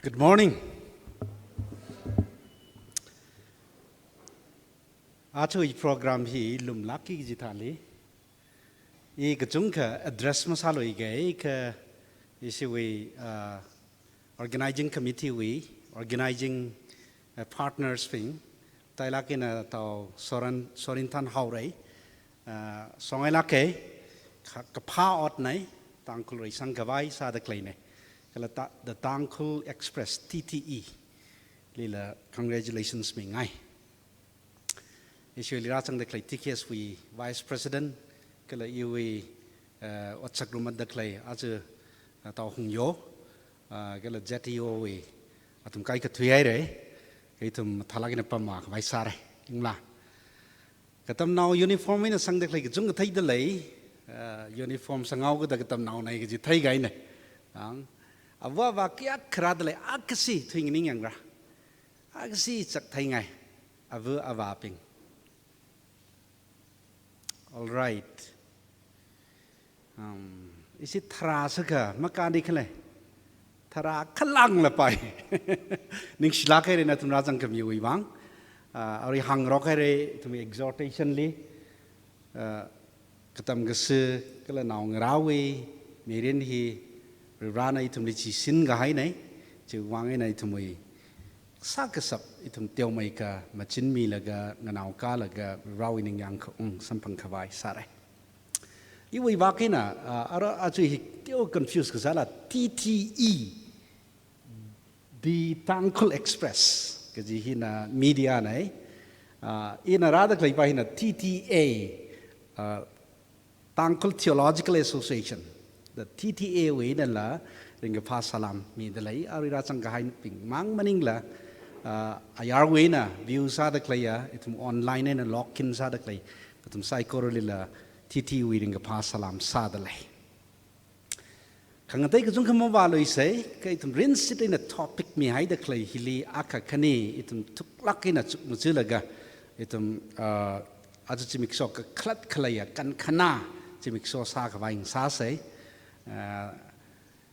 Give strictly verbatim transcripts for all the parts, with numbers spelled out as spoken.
Good morning. Aja i program hi lumlākki kaji thāli, i kachungkha address masāluiga, kha ishiwui, uh, organizing committee wui, organizing, uh, partners bing, tailāk eina Tao Soren, Sorin Thanhaorei, uh, songailāka, kha, kaphā otna, Tangkhul reisang khavai sāda khaleina. Kala ta, the Tangkhul Express, T T E lila congratulations mingai. Ishiwuili rāzangda khalei T K S wui Vice President, kala iwui, uh, otsak rumatda khalei aja, uh, Tao Hungyo, uh, kala Z E O wui, athum kaikha thuihaira, ithum mathālāk eina pamma khavai sāra, inglā. Katamnao uniform eina sangda khalei kachungkha theida lei, uh, uniform sanghaokida katamnaona kaji theigaina. Ang, ava ava kayākha rāda lei, akha si thuinganing yangra. Akha si chak theingai, ava avabing. All right. Um, ishi tharā sākha, makani khalei. Tharā khalānglapai. Ningshilāk haira nathum rāzangkhamiwui vang. Uh, arui hāngrok haira, ithum exhortation li. Uh, katam kasā, kala naongarāwui mirin hi, Varivarana ithumli chisin kahaina, chiwui vang eina ithumwui sākashap, ithum teomeikha machinmilaga, nganaokalaga, Varivarawui ningyāng khaung samphang khavai sāra. Iwui vak eina, uh, ara aja hi teo confuse kasāla, T T E, The Tangkhul Express kaji hina media na, uh, ina rāda khaleipa hina T T A, uh, Tangkhul Theological Association, the T T A wui einala ringkaphā salām mida lei, arui rāzang kahaibing mang maningla, uh, ayarwui eina view sāda khaleiya, ithum online eina login sāda khalei, ithum saikoralila T T A wui ringkaphā salām sāda lei. Khangatei kachungkha mavāluisa, kha ithum rinshit eina topic mihaida khalei hili akha khani, ithum thuklāk eina chukmajalaga, ithum, uh, aja zimiksho kakhalat khaleiya, kankhana zimiksho sākhavai ngasāsa. Uh,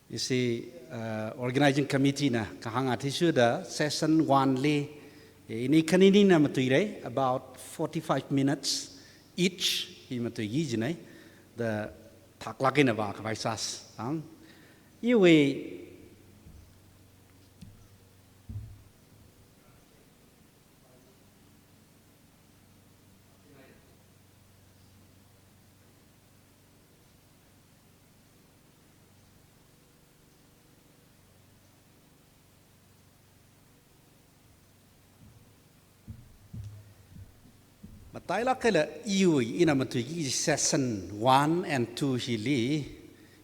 ishi, uh, organizing committee na kahāng athishurda session one li, eh, ini khaninina matuira, about forty-five minutes each, hi matuiki jina, the thaklāk eina vākhavai sāsa. Ang, iwui matailāk eina iwui ina matuiki session one and two hili,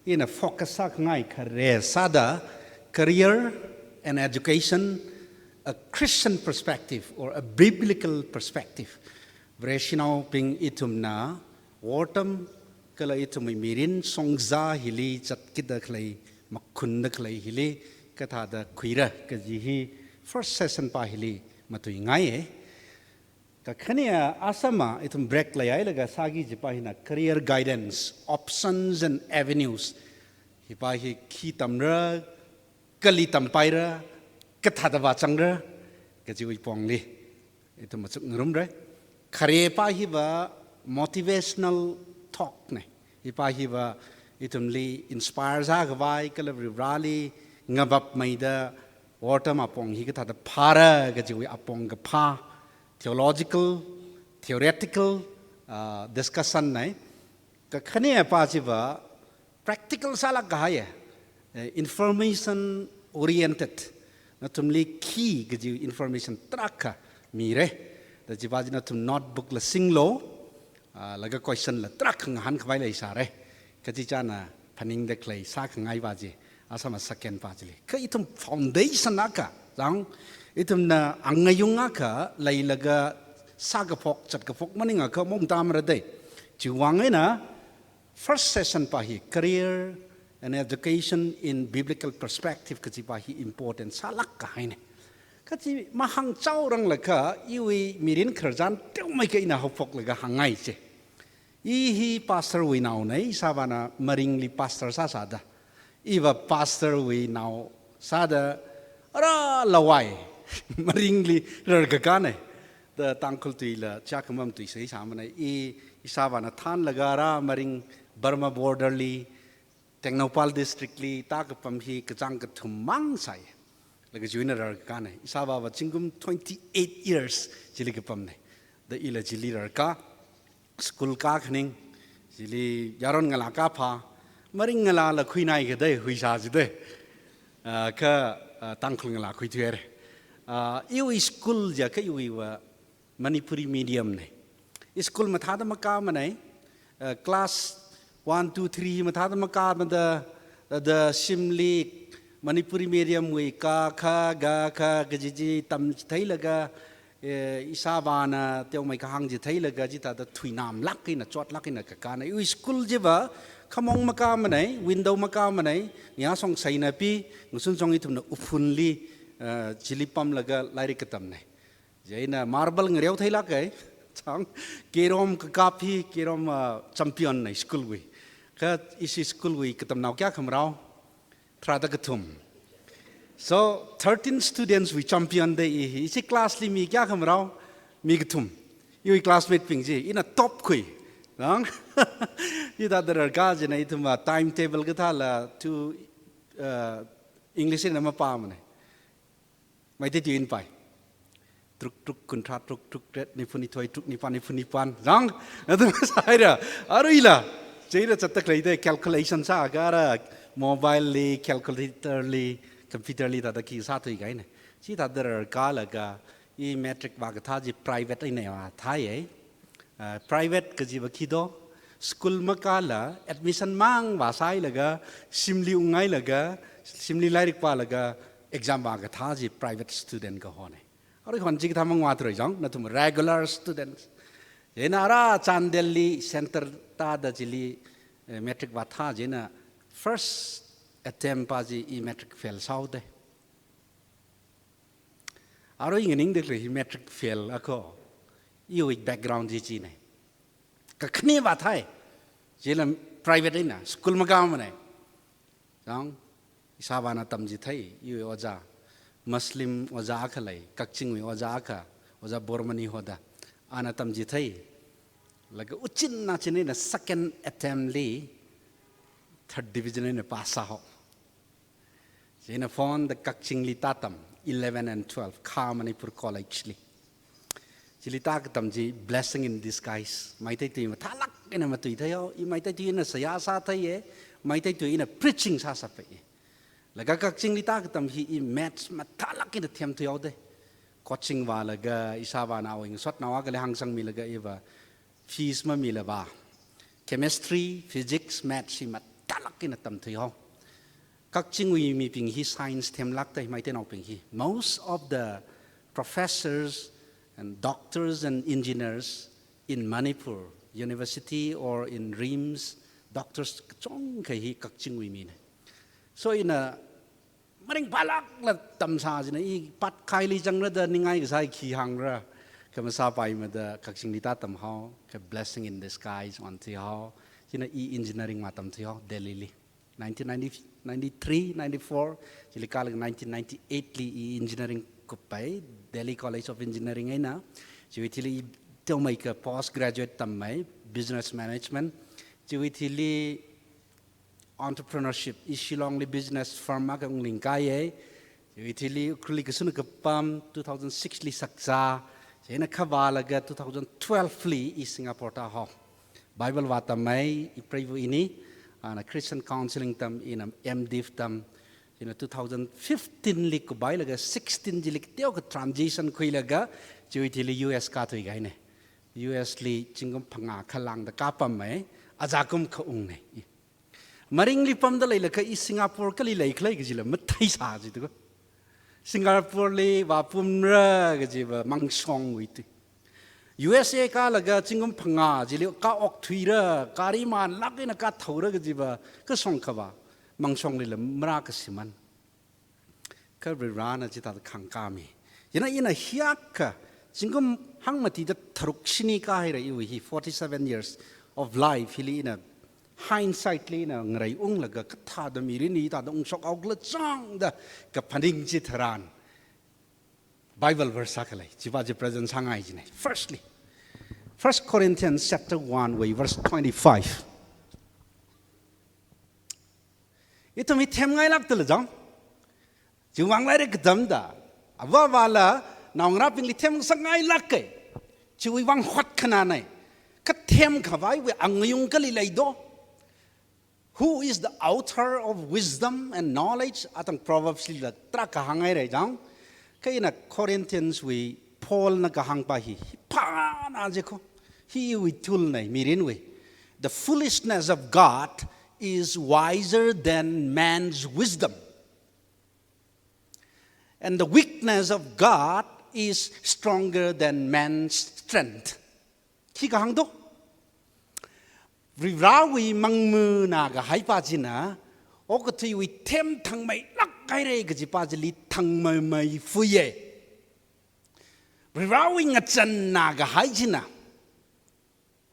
ina focus sākhangai khare sāda career and education, a Christian perspective or a biblical perspective. Vareshinaobing ithumna wortam kala ithumwui mirin shongza hili zatkida khalei, makhunda khalei hili kathāda khuira kaji hi first session pa hili matuingaiya. Kakhanea asama ithum break leihailaga sāki jipa hina career guidance, options and avenues. Hipa hi khi tamra, kali tampaira, kathāda vāzangra, kajiwui pongli ithum machukngarumra. Kharepa hiva motivational talk na. Hipa hiva ithumli inspire sākhavai, kala Varivarali ngavapmeida wortam apong hi kathāda phāra kajiwui apong kaphā, theological, theoretical, uh, discussion na. Kakhanea pa chiva practical sālāk kahaiya, eh, information oriented. Nathumli khi kaji information tarākha mira. Da chiva chi nathum notebook la singlu, ah, laga question la tarākha ngahānkhavai leisāra. Kachi chāna phaningda khalei sākhangai pa chi, asama second pa chili. Kha ithum foundation akha, zang, ithumna angayung akha leilaga sākaphok, zatkaphok maningakha mongtamara dei. Chiwui vang eina, first session pa hi, career and education in biblical perspective kaji pa hi important sālāk kahaina. Kachi mahāngchaoranglakha, iwui mirin khararchan teomeikha ina haophoklaga hāngngai chi. I hi pastor wui naona, i sāvana Maringli pastor sāsāda. Iva pastor wui nao sāda, Ara lawai, Maringli rarkakāna. Da Tangkhul tuila chakhamam tui seisāmana. I, ishāvāna thānlaga ara Maring Burma border li, Tengnoupal district li, tākapam hi kachāng kathum mang sāi. Laga chiwui eina rarkakāna. Ishāvāva zingkum twenty-eight years chili kapamna. Da ila chili rarkā, school kākhaning, chili yaron ngalā kāphā, Maring ngalāla khuinai kadai, huisā chidai. Ah, kha, ah, Tangkhul ngalā khuithuihaira. Ah, iwui school chiakha iwuiva Manipuri medium na. School mathāda makāmana, ah, class one, two, three mathāda makāmada, da shimli Manipuri medium wui ka, kha, ga, kha, kaji chi tamchitheilaga, eh, ishāvāna teomeikha hāngchitheilaga chithāda thuinamlāk eina, chotlāk eina kakāna. Iwui school chiva khamong makāmana, window makāmana, ngayā shong saina pi, ngasun shong ithumna uphunli, eh, chili pamlaga lairik katamna. Chieina marble ngareo theilāka, chang, carrom kakap hi, carrom, ah, champion na school wui. Kha ishi school wui katamnao kayākha marao? Tharāda kathum. So, thirteen students wui champion da i hi. Ishi class li mi kayākha marao? Mi kathum. Iwui classmate bing chi, ina top khui. Nang? Hithāda rarkā chieina ithumva timetable kathāla tu, ah, English eina mapāmana. Meitei tui eina pāi. Truk truk kunthā, truk truk tret, nifun nithoi, truk nipān, nifun nipān. Zang, athum sāhaira. Aruila, chieina zatda khaleida calculation sākha ara mobile li, calculator li, computer li thāda khi sāthuikahaina. Chithāda rarkālaga, i matric vākathā chi private eina vāthāi. Ah, private kajiva khi do, school makāla, admission mang vāsāhailaga, shimli unghailaga, shimli lairik pālaga, exam vākathā chi private student kahona. Aruihon chikathā mang vāthurai chang, nathum regular students. Chieina ara Chandel li center tāda chili, eh, matric vāthā chieina first attempt pa chi i matric fail sāhaoda. Arui nganingda khalei hi matric fail akha, iwui background chi china. Kakhane vāthāi, chila private eina, school makāmana. Chang, ishāvāna tamchithei, iwui ojā, Muslim ojā akha lei, Kakchingwui ojā akha, ojā Bormani hoda, ana tamchithei. Laga uchinna china second attempt li third division eina pass sāhao. Chieina phonda Kakchingli tātam, eleven and twelve, Kha Manipur College li. Chili tākatam chi blessing in disguise. Meitei tui mathālāk eina matuithei hao, i Meitei tui eina seihā sātheiya, Meitei tui eina preaching sāsāpai. Laga Kakchingli tākatam hi i maths mathālāk eina themthui haoda. Coaching vālaga, ishāvāna awui ngasotnao akhali hāngsangmilaga iva fees mamila vā. Chemistry, physics, maths hi mathālāk eina tamthui hao. Kakchingwui mibing hi science themlākda, Meiteinaobing hi. Most of the professors and doctors and engineers in Manipur University or in RIMS, doctors kachungkha hi Kakchingwui mina. So ina maringphālākla tamsā china i Patkaili zangra da ningai kasā khi hāngra. Kha masāpaimada Kakchingli tātam hao, kha blessing in disguise onthui hao. China i engineering matamthui hao, Delhi li. Nineteen ninety, ninety-three, ninety-four, chili kālaga nineteen ninety-eight li i engineering kuppai, Delhi College of Engineering eina. Chiwui thili i teomeikha postgraduate tammai, business management. Chiwui thili entrepreneurship, i Shillong li business firm akha unglingkāya. Chiwui thili Ukhrulli kashun kapam, two thousand six li sakzā. Chieina khavālaga two thousand twelve li i Singapore tāhao. Bible vātammai, i preiva ini, ana Christian Counseling tam, ina M.Div tam. Chieina two thousand fifteen li kuphailaga sixteen chili teokha transition khuilaga, chiwui thili U S kāthuikahaina. U S li zingkum phangā khalāngda kāpammai, aja kum kha ungna. Maringli pamda leilakha i Singapore kali leikhala kajila matheisā jitu ko. Singapore li vāpamra kajiva mangshongwui tui. U S A kālaga zingkum phangā chili kāokthuira, gari manlāk eina kāthaora kajiva kashong khavā, mangshonglila marākashiman. Kha Varivarāna chithāda khangkāmi. Chieina ina hiyākha, zingkum hangmatida tharuk shini kāhaira iwui hi, forty-seven years of life hili ina Hindsight li ina ngarei unglaga kathāda mirin hithāda ungshok haokhala chang da kaphaning chitharan Bible verse akha lei. Chipa chi present sāngai jina. Firstly, First Corinthians chapter one wui verse twenty-five. Ithum hi themngailākda lei chang. Chiwui vang lairik katamda, avāvāla naongarābingli themngasakngailāka. Chiwui vang hotkhana nei. Kha themkhavaiwui angayung kali lei do? Who is the author of wisdom and knowledge? Athang Proverbs lila tarākha hānghaira chang. Kha ina Corinthians wui Paul na kahāngpa hi, hi phāna jiko. Hiwui tulna mirinwui. The foolishness of God is wiser than man's wisdom. And the weakness of God is stronger than man's strength. Khi kahāng do? Varivarāwui mangmana kahaipa china, okathuiwui themthangmeilāk haira kajipa chili thangmeimei fuiya. Varivarāwui ngachānna kahai china,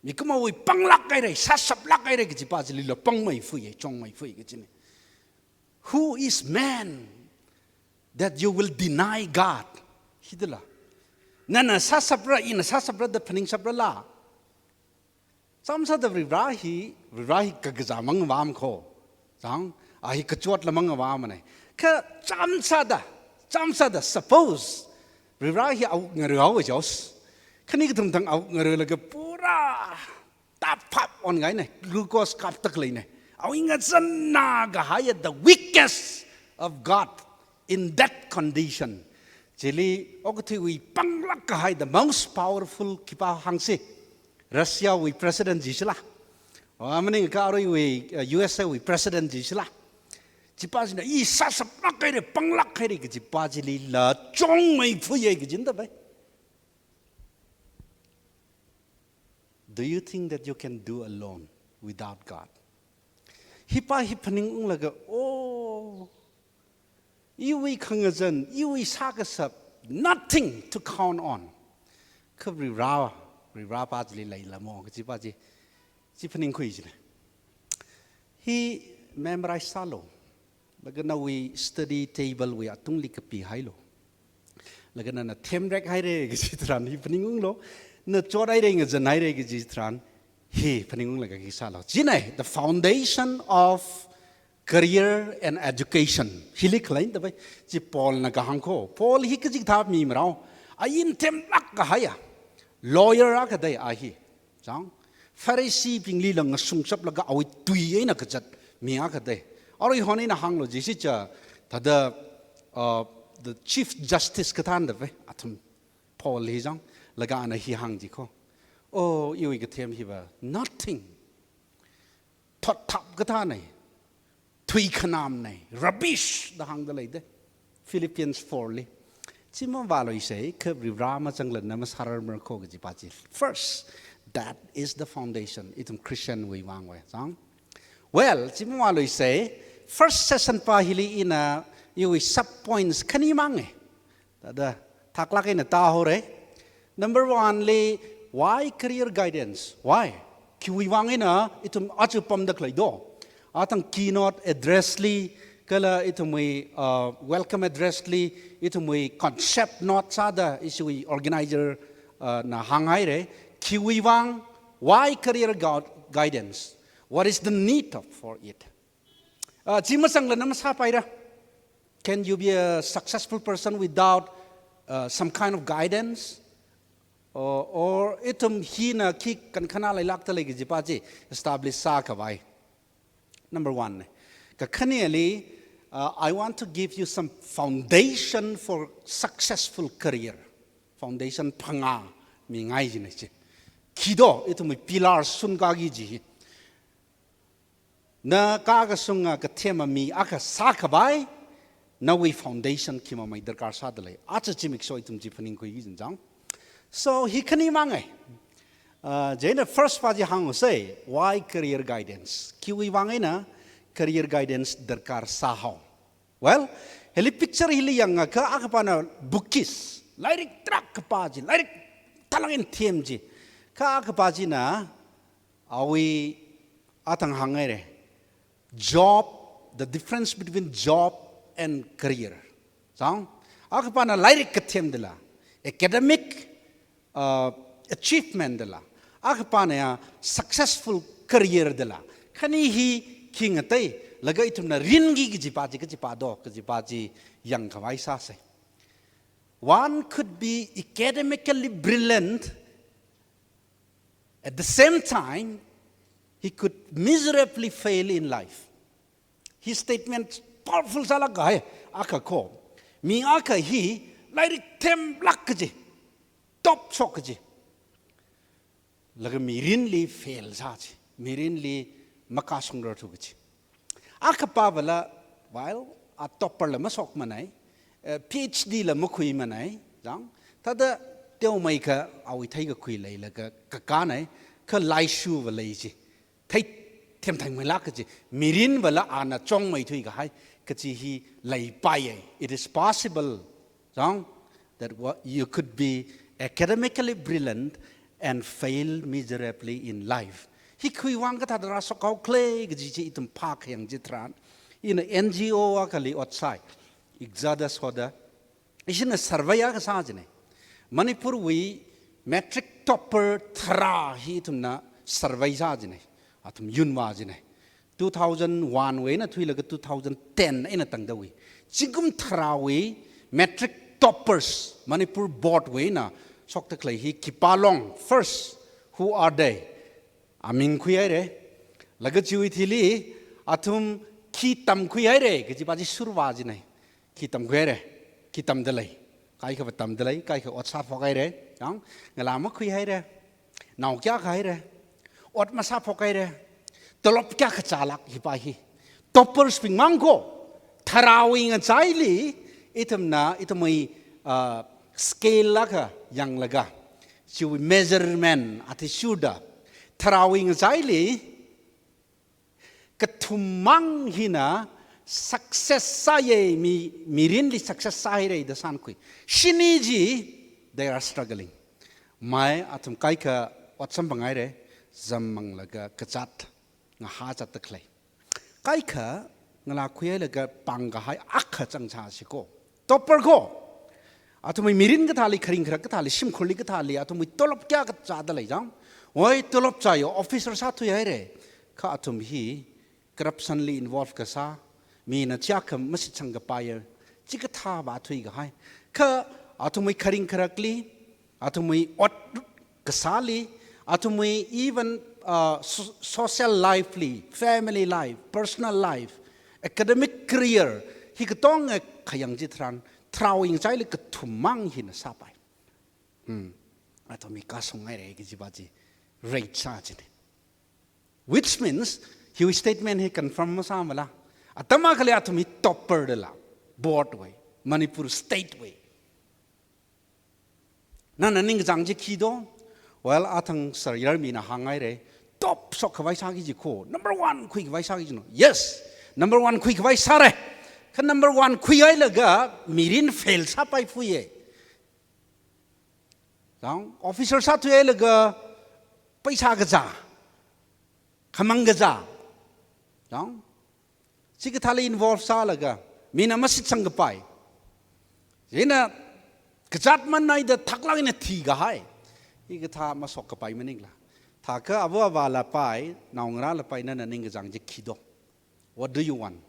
mikumowui panglāk haira, sāshaplāk haira kajipa chilila pangmei fuiya, chungmei fuiya kajina. Who is man that you will deny God? Hithāla. Nana sāshapra, ina sāshapra da phaningshaprala? Chāmsāda Varivarā hi, Varivarā hi kakazā mangavāmana ko. Chang, a hi kachotla mangavāmana. Kha chāmsāda, chāmsāda, suppose Varivarā hi awuk ngarui haowa jos. Khani kathum thang awuk ngaruilaga pura tāphap onngaina, glucose kaptak leina. Awui ngachānna kahai, the weakest of God in that condition. Chili okathuiwui panglāk kahai, the most powerful, khipā hāngsi, Russia wui president chi chila, o maningakha aruiwui, uh, U S A wui president chi chila, chipa china i sāshaplāk haira, panglāk haira kajipa chilila chungmei fuiya kajina da bai. Do you think that you can do alone without God? Hipa hi phaningunglaga, oh, iwui khangazan, iwui sākashap, nothing to count on. Kha Varivarā, Varivarāpa chili leilamo kajipa chi, chi phaningkhui jina. Hi memorize sālu. Laga nawui study table wui atungli kapihailu. Laga nana themrek haira kaji tharan hi phaningunglu. Na chot haira, ngazan haira kaji tharan hi phaningunglaga khi sālu. China, the foundation of career and education. Hili khaleina da bai. Chi Paul na kahāng ko. Paul hi kaji kathā mi marao. Ain themlāk kahaiya lawyer akha dei a hi. Chang, Pharisee bingli lāng ngasungshaplaga awui tui eina kazat mi akha dei. Aruihon eina hānglu jishi cha, thāda, uh, the Chief Justice kathāna da bai, athum Paul hi chang, laga ana hi hāng jiko. Oh, iwui kathem hiva nothing. Thotthap kathāna, thui khanamna, rubbish da hāngda lei da. Philippians four li. Chi mavāluisa, kha Varivarā mazangla na masārarmara ko kajipa chi. First, that is the foundation. Ithum Christian wui vangva. Chang? Well, chi mavāluisa, first session pa hili ina iwui sub points khani manga. Thāda, thaklāk eina tāhaora. Number one li, why career guidance? Why? Khiwui vang eina ithum aja pamda khalei do? Athang keynote address li, kala ithumwui, uh, welcome address li, ithumwui concept note sāda, ishiwui organizer, uh, na hānghaira. Khiwui vang, why career gui-, guidance? What is the need of, for it? Uh, chi mazangla na masāpaira. Can you be a successful person without, uh, some kind of guidance? Or, or ithum hina khi kankhana leilākta lei kajipa chi establish sākhavai. Number one. Kakhaneli, uh, I want to give you some foundation for successful career. Foundation phangā mingai jina chi. Khi do, ithumwui pillar sunkaki ji. Na kakasunga kathema mi akha sākhavai, nawui foundation khi mamei darkar sāda lei. Aja zimiksho ithum chi phaningkhuiki jin chang. So, hi khani manga. Uh, chieina first pa chi hāngusa, why career guidance? Khiwui vang eina career guidance darkar sāhao? Well, hili picture hili yangakha akhapana bookist, lairik tarākha pā chi, lairik thalangin them chi. Kha akhapa china, awui Athang hāngngaire. Job, the difference between job and career. Zang, akhapana lairik kathem dala, academic, uh, achievement dala, akhapana ya successful career dala. Khani hi khi ngateilāka ithumna rinki kajipa chi, kajipa do, kajipa chi yangkhavai sāsa. One could be academically brilliant, at the same time, he could miserably fail in life. His statement powerful sālāka hai, akha ko. Mi akha hi lairik themlāk kaji, top shok kaji, laga mirinli fail sā chi, mirinli makashungrarthu kaji. Akhapa vala, while a topper la mashokmanei, eh, PhD la makhuimanei, zang, thāda teomeikha awui theikakhui leilaga kakānei, kha laishuva lei chi theithemthangmeilāk kaji, mirin vala ana chongmeithui kahai kaji hi leipaiye. It is possible, zang, that what, you could be academically brilliant and fail miserably in life. Hi khuivang kathāda rāshok haokhala kaji chi ithum phākhayang chitharan, ina NGO akhali ot sāi, Exodus hoda, ishina survey akha sā jinei. Manipurwui matric topper tharā hi ithumna survey sā jinei. Athum yunvā jinei. Two thousand one wui eina thuilaga two thousand ten eina tangdawui, zingkum tharāwui matric toppers Manipur board wui eina shokta khalei hi khipā long, first, who are they? Aming khuihaire. Laga chiwui thili athum khi tamkhuihaire kajipa chi shurvā jinei. Khi tamkhuihaire, khi tamdalei, kaikhava tamdalei, kaikha ot sāphokhaire, yang, ngalā makhuihaire, nao kayākha haire, ot masāphokhaire, tolop kayākha zālāk hipa hi. Toppers bingmang ko, tharāwui ngachaili, ithumna, ithumwui, ah, scale akha yanglaga, chiwui measurement athishurda, tharāwui ngachaili, kathummang hina success sāye, mi, mirinli success sāhaire da sānkhui. Shini chi, they are struggling. Mai athum kaikha ot samphanghaire, zammanglaga kazāt ngahā zatta khalei. Kaikha ngalā khuihailaga pāng kahai akha chang chāsi ko. Topper ko. Athumwui mirin kathāli, kharing kharak kathāli, shimkhurli kathāli, athumwui tolop kayākha zādalei, zang. Oi, tolop zāyo, officer sāthuihaire. Kha athum hi corruption li involve kasā, mina chiyākha mashitsangkapaiya, chikathā vāthui kahai. Kha athumwui kharing kharakli, athumwui ot kasāli, athumwui even, uh, so-, social life li, family life, personal life, academic career, hi katonga khayang chitharan, tharāwui ngachaili kathummang hina sāpai. Hmm. Athum hi kashunghaire kajipa chi rate sā jinei. Which means, hiwui statement hi confirm masāmala. Atam akhali athum hi topper dala, board wui, Manipur state wui. Nana ningkachang chi khi do? Well, athang Sir Yarmina hānghaire, top shokkhavai sāki ji ko, number one khuikhavai sāki ji no. Yes, number one khuikhavai sāre. Kha number one khuihailaga mirin fail sāpaiphuiye. Zang, officer sāthuihailaga paisa kazā, khamang kazā, zang, chikathāli involve sālaga, mina mashitsangkapai. Chieina kazāt maningda thaklāk eina thikahai. Hikathā mashokkapai maningla. Thākha ava avā lapai, naongarā lapai nana ningkachang chi khi do? What do you want?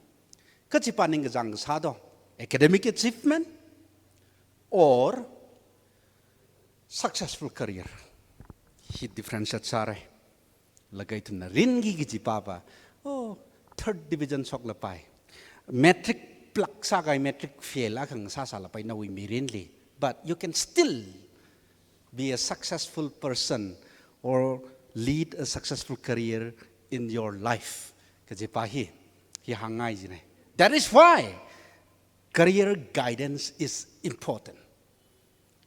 Kachipa ningkachang kasā do? Academic achievement or successful career? Hi differentiate sāre. Laga ithumna rinki kajipa pa, oh, third division shoklapai, matric plak sākahai, matric fail akha ngasāsālapai nawui mirinli. But you can still be a successful person or lead a successful career in your life kajipa hi, hi hāngngai jinei. That is why career guidance is important.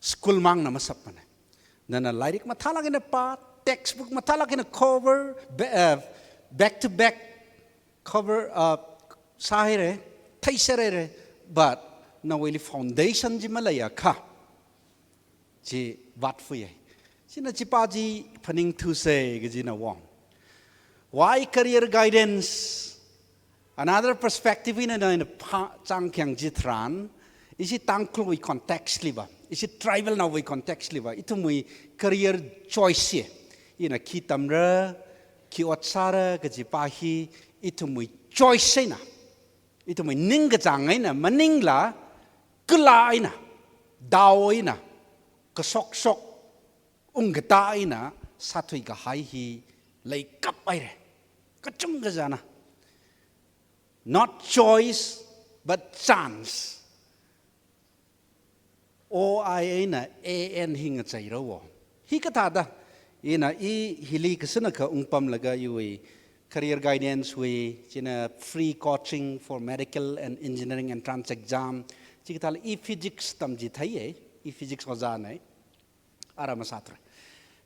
School mangna masāpmanei. Nana lairik mathālāk eina pā, textbook mathālāk eina cover, ba-, uh, back to back cover, uh, sāhaire, theiserhaire, but nawuili foundation chi maleiakha, chi vātphuiye. Chieina chipa chi phaningthusa kajina wang. Why career guidance? Another perspective ina, ina pha chang khyang chitharan, ishi Tangkhulwui context liva, ishi tribal naowui context liva, ithumwui career choice hi, ina khi tamra, khi ot sāra kajipa hi, ithumwui choice eina, ithumwui ningkachāng eina, maningla, kala eina, dao eina, kashokshok, ungkatā eina sāthui kahai hi leikap haira. Kachungkha china. Not choice, but chance. O I eina A N hi ngacheira wo. Hi kathāda, ina i hili kasāna kha ungpamlaga iwui career guidance wui, china free coaching for medical and engineering entrance exam. Chikathāla i physics tamchitheiya, i physics ojāna. Ara masāthura.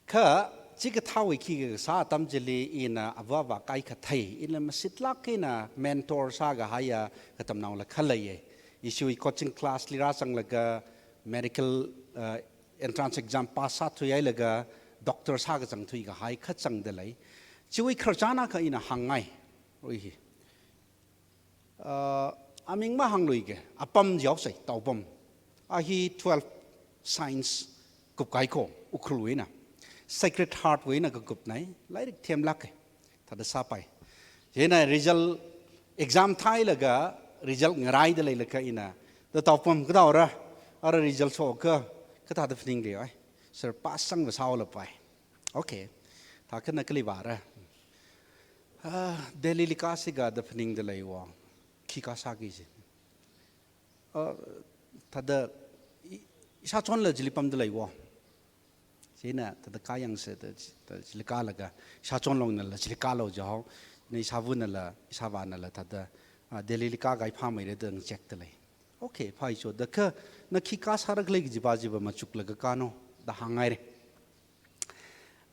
Kha, chikathāwui khikha sā atam chili ina avāva kaikha thei, ina mashitlāk eina mentor sākahaiya katamnaola khaleiya. Ishiwui coaching class li rāzanglaga medical, uh, entrance exam pass sāthuihailaga doctor sākazang thuikahai kha zangda lei. Chiwui khararchan akha ina hāngngai. Ui hi. Uh, aming mahāngluike, apam jihaosei, Taopam. A hi twelve science kupkahai ko, Ukhrulwui eina. Sacred Heartwui eina kakupnei, lairik themlāke. Thāda sāpai. Chieina result exam theilaga, result ngaraida leilakha ina. Da Taopam kathāora, ara result shoka, kathāda phaningli oi. Sir, pass sangva sāhaolapai. Okay. Thākha na kali vāra. Ah, Delhili kāsiga da phaningda lei wo. Khi kasāki ji. Ah, thāda i, ishāchonla chili pamda lei wo. Chieina thāda kāyangsa da, da chili kālaga, ishāchon longnala chili kālu jihao. Na ishāvānala, ishāvānala thāda, ah, Delhili kākahai phāmeira da ngachekda lei. Okay, phāi cho. Da kha, na khi kasāra khalei kajipa chiva machuklaga kāno, da hānghaira.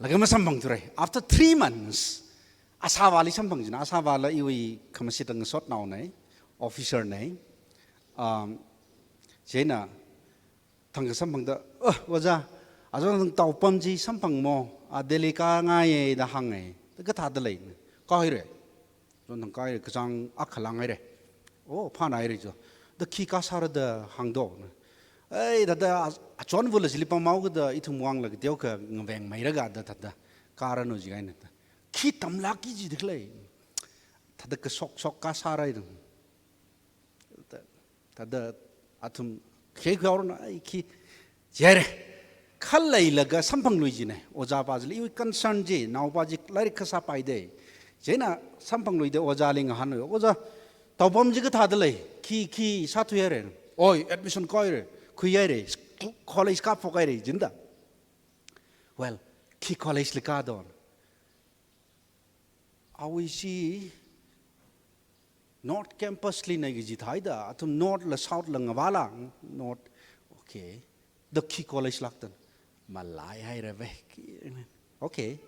Laga masamphangthura. After three months, ashāvāli samphang china, ashāvāla iwui khamashit ngasotnaonei, officer nei. Um, chieina thangkha samphangda, "Oh, ojā, ajong Taopam chi samphangmo, a Delhi kāngaiya," da hānga. Da kathāda lei, "Kāhaira. Chonthang kāhaira, kachāng akha lānghaira. Oh, phānaira cho. Da khi kasāra da hāngdo." Ei, thāda a, achonvāla chili pamhaokida ithum vangla kateokha ngavengmeiraga da thāda. Kāranu jikahaina da. Khi tamlākki ji da khalei. Thāda kashokshok kasāra da. Thāda, thāda athum khekhaorna ai khi jihaira. Khaleilaga samphanglui jina. Ojāpa chili iwui concern chi, naopa chi lairik kasāpai de. Chieina samphangluida ojāli ngahānlu. "Ojā, Taopam chi kathāda lei, khi, khi sāthuihaira." "Oi, admission kāhaira, khuihaira, sc-, college kāphokhaira," jinda. Well, khi college li kādo. Awui chi North Campus li nei kaji thaida, athum North la South la ngavāla, North, okay. Da khi college lākdan. Malaihaira ve. Okay.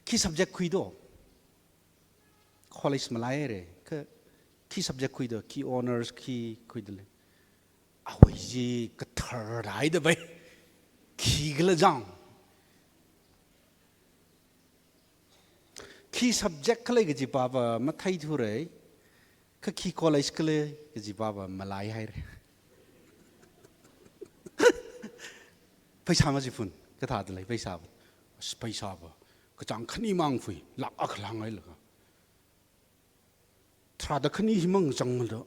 Khi subject khuido. College malaihaira. Kha khi subject khuido, khi honours khi khuida lei. Awui chi kathar haida bai. Khi kala jang. Khi subject khalei kajipava matheithura, kha khi college khalei kajipava malaihaira. Pheisā machiphun, kathāda lei pheisāva. As pheisāva, kachāng khani mang phui, lakh akha lānghailaga. Tharāda khani himang changmada.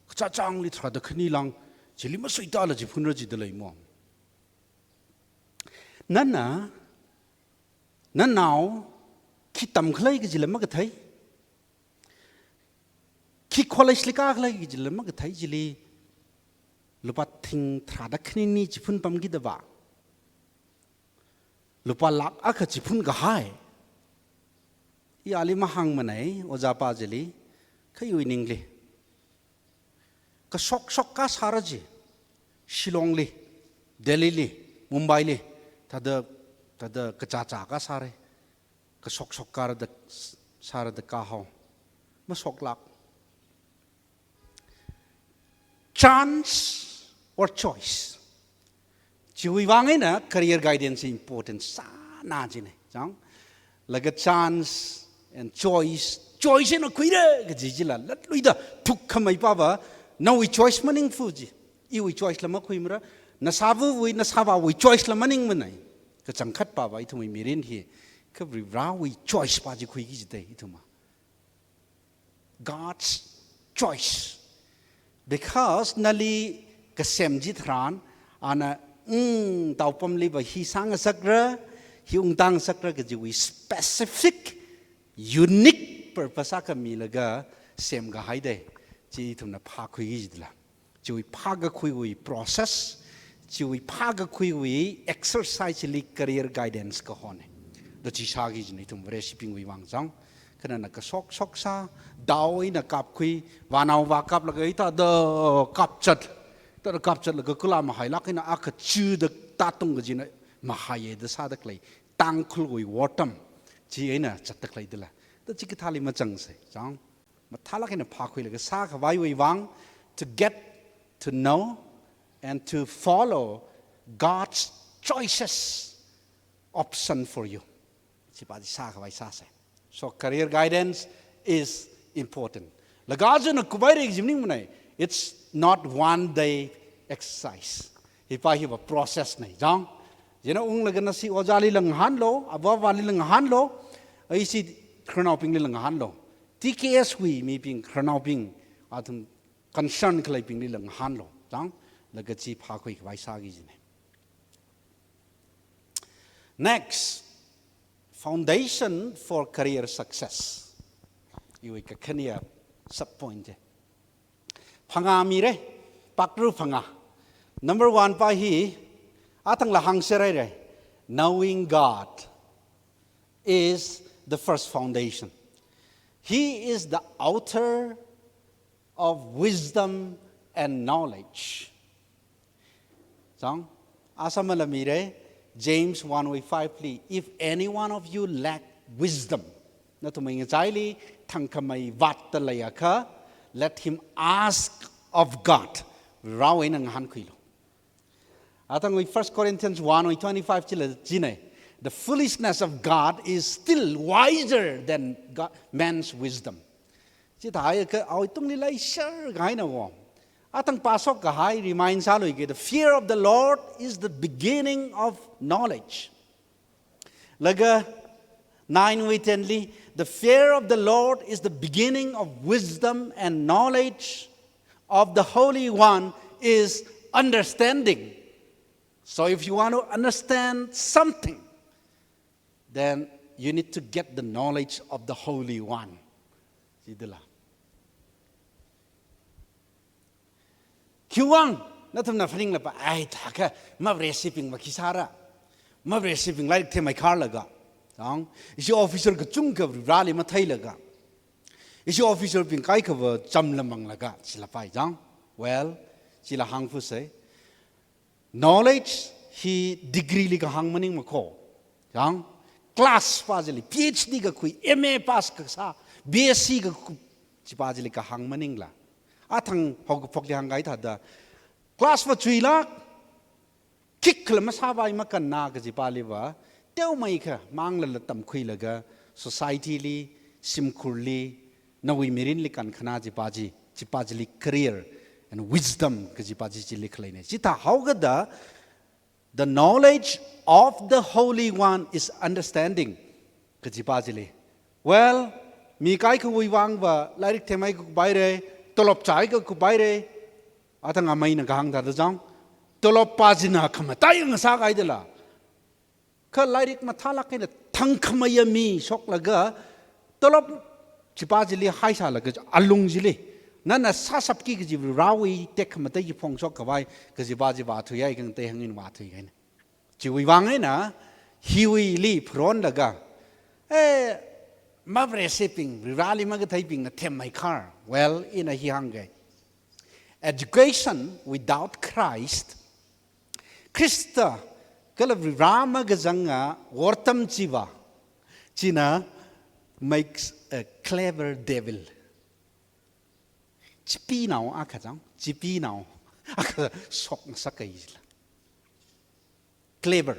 Kachāchāngli tharāda khani lāng, chili masuitāla chiphunra jida leimo. Nana, nanao, khi tamkhalei kajila makathei. Khi college li kākhalei kajila makathei chili. Lupā thing tharāda khanini chiphun pamkida va. Lupā lakh akha chiphun kahai. I ali mahāngmanei, ojāpa chili, kha iwui ningli. Kashokshok kasāra ji, Shillong li, Delhi li, Mumbai li, thāda, thāda kachāchā kasāra, kashokshok kāra da, sāra da kahao. Mashoklāk. Chance or choice? Chiwui vang eina career guidance important sāna jina. Chang? Laga chance And choice, choice eina khuira kaji chila latluida thukkhamei pava, nawui choice maningfu ji. Iwui choice la makhuimara, nasāvawui, nasāvāwui choice la maningmanei. Kachangkhat pava ithumwui mirin hi, kha Varivarawui choice pa chi khuiki jidei ithumva. God's choice. Because nali kasem chitharan, ana, mm, taopamliva hi sāngasakra, hi ungtāngasakra kajiwui specific, unique purpose akha milaga semkahaidei. Chi ithumna phākhuiki jidala. Chiwui phākakhuiwui process, chiwui phākakhuiwui exercise li career guidance kahonei. Da chi sāki jina ithum Vareshibingwui vang chang. Kha nana kashok shoksa, dao eina kapkhui, vānao vākaplaga hithāda kapchat. Hithāda kapchatlaga kula mahailāk eina akha chuda tātung kajina mahaiya da sāda khalei. Tangkhulwui wortam. Chi eina zatda khalei dala. Da chikathāli machangsei chang. Mathālāk eina phākhuilaga sākhavaiwui vang, to get to know and to follow God's choices option for you. Chi pa chi sākhavai sāsei. So career guidance is important. Laga china kuvaira kaji maningmanei. It's not one day exercise. Hi pa hiva process nei chang. Chieina unglaga nasi ojālila ngahānlu, avāvālila ngahānlu, ishi khararnaobinglila ngahānlu. T K S wui mibing, khararnaobing, athum concern khaleibinglila ngahānlu chang, laga chi phākhuikhavai sāki jinei. Next, foundation for career success. Iwui kakhane sub point chi. Phangā mira, pakru phangā. Number one pa hi, athangla hāngserhaira. Knowing God is the first foundation. He is the author of wisdom and knowledge. Chang, asamala mira, James one wui five li, "If any one of you lack wisdom," nathumwui ngachaili thangkhamei vātda leiakha, "let him ask of God." Varewui eina ngahānkhuilu. Athangwui First Corinthians one wui twenty-five chila jinei, "The foolishness of God is still wiser than God, man's wisdom." Chithākha awui tungli leishar kahaina wo. Athang pāshok kahai remind sāluiki, "The fear of the Lord is the beginning of knowledge." Laga nine wui ten li, "The fear of the Lord is the beginning of wisdom, and knowledge of the Holy One is understanding." So if you want to understand something, then you need to get the knowledge of the Holy One. Chidala. Khiwuivang, nathumna phaninglapa, "Ai, thākha, mavareshibingva khi sāra. Mavareshibing lairik themmei kharlaga. Chang, ishi officer kachungkha Vareli matheilaga. Ishi officer bing kaikhava chamlamanglaga," chila pai chang. Well, chila hāngfusei. Knowledge hi degree li kahāng maningmakho. Chang, class pa chili, P H D kakhui, M A pass kasā, B S C kakhui, chi pa chili kahāng maningla. Athang haokaphokli hāngkahai thāda, class va chuilāk, khikhala masāvai makanna kaji paliva, teomeikha manglala tamkhuilaga, society li, shimkhurli, nawui mirinli kankhana chi pa chi, chi pa chili career and wisdom kaji pa chi chili khaleinei. Chithāhaokida, "The knowledge of the Holy One is understanding," kaji pa chili. Well, mi kaikhawui vangva lairik themmei kakhuipaira, tolop chai kakhuipaira, athang ameina kahāng thāda chang, tolop pa china khamataiya sākahaidala. Kha lairik mathālāk eina thangkhameiya mi shoklaga, tolop chi pa chili haisālaga, alung chili, nana sāshapki kaji Varewui tekhamatei chi phongshok khavai, kaji pa chi vāthuihai khangatei hāngin vāthuikahaina. Chiwui vang eina, hiwuili pharonlaga, eh, mavareshibing, Vareli makatheibingna themmei khar. Well, ina hi hāngkei. Education without Christ, Khrista kala Vare makazanga wortam chiva, china makes a clever devil. Chipeenao akha chang, chipeenao akha shokngasakkahai chila. Clever.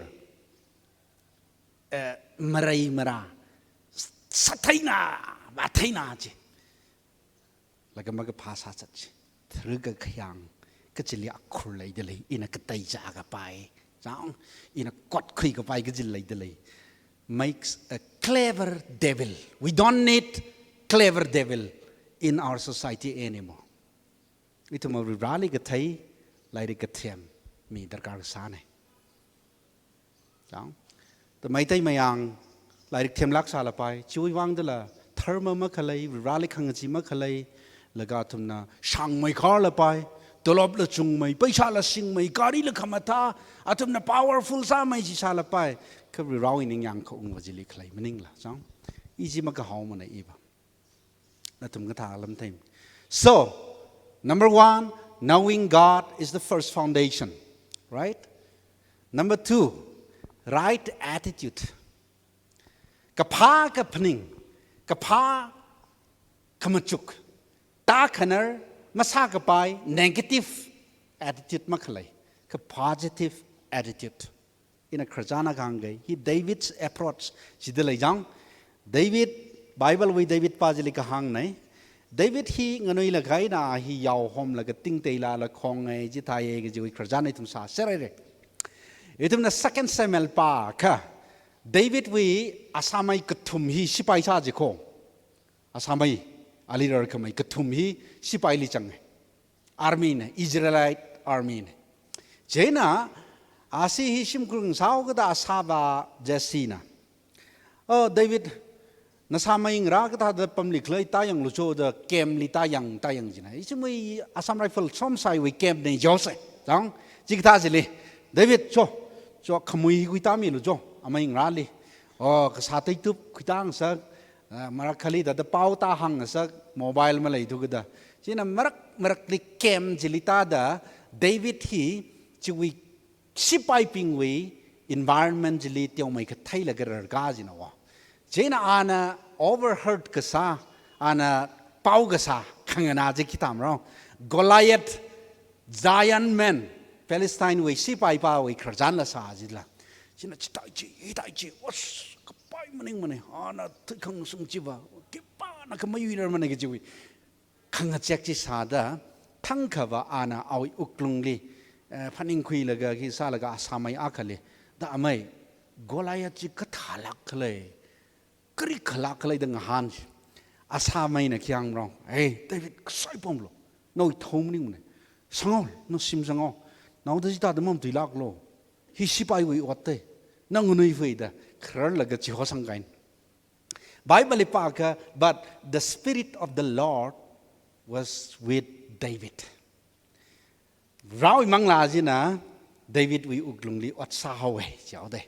Eh, marai mara, sātheina, vātheina chi. Laga makaphā sāzat chi. Tharuk kakhayang, kachili akhur leidalei, ina katei chākapai. Chang, ina kotkhuikapai kachili leidalei. Makes a clever devil. We don't need clever devil in our society anymore. Ithum Varivarāli kathei, lairik kathem, mi darkar sāna. Chang. Ta Meitei Mayang, lairik themlāk sālapai, chiwui vangdala, dharma makhalei, Varivarāli khangachee makhalei, laga athumna shāngmei kharlapai, tolopla chungmei, paisāla singmei, garila khamathā, athumna powerful sāmei chi sālapai, kha Varivarāwui ningyāng khaungva chili khalei maningla, chang. I chi makahaomana iva. Nathum kathā lam theim. So, number one, knowing God is the first foundation, right? Number two, right attitude. Kaphā kaphaning, kaphā kamachuk, tākhanar masākapai, negative attitude makhalei, kha positive attitude. Ina khararchan akha hāngkei, hi David's approach, chida lei chang. David, Bible wui David pā chili kahāngna. David hi nganuilakha eina hi yaohomlaga tingteilala khongai, chithāya kajiwui khararchan ithum sāserhaira. Ithumna Second Samuel pākha, David wui asāmei kathum hi sipai sā jikho. Asāmei, ali rarkhamei kathum hi sipaili zanga. Army na, Israelite army na. Chieina, asi hi shimkhur ngasāhaokida asāvā Jesse na, "Oh, David, nasāmei ngarā kathāda pamli khalei tāyanglu cho," da camp li tāyang, tāyang china. Ichimui Assam Rifle Somsaiwui camp na jose. Chang, chikathā chili, "David, cho, cho, khamui hi khuitāmilu cho, amei ngarāli. Oh, kasā teitup khuitāngasak, ah, marak khali da, da pao tāhāngngasak, mobile maleithu kida." Chieina marak, marakli camp chili tāda, David hi chiwui sipaibingwui environment chili teomeikha theilaga rarkā china wa. Chieina ana overheard kasā, ana pao kasā, khanganā chi khi tam rong. Goliath, giant man, Palestine wui sipai pāwui khararchanla sā chila. China chithai chi, hithai chi, os, kapai maningmana, ana thuikhang sung chiva, khipānakha mayuirarmana kajiwui khangachek chi sāda, thangkhava ana awui wuklungli, eh, phaningkhuilaga khi sālaga asāmei akhali, "Da amei, Goliath chi kathālāk khalei, kari khalāk khalei," da ngahān chi. Asāmeina khi hāng rong, "Hey, David, kasai pamlu. Nawui thao maningmana. Sanghaolu, na shim sanghaolu. Naoda chithāda mamatuilāklu. Hi sipaiwui otte. Na nganui fui da, khararlaga chihosang kahaina." Bible li pākha, "But the Spirit of the Lord was with David." Varewui manglā china David wui wuklungli ot sāhaowa, jihaoda.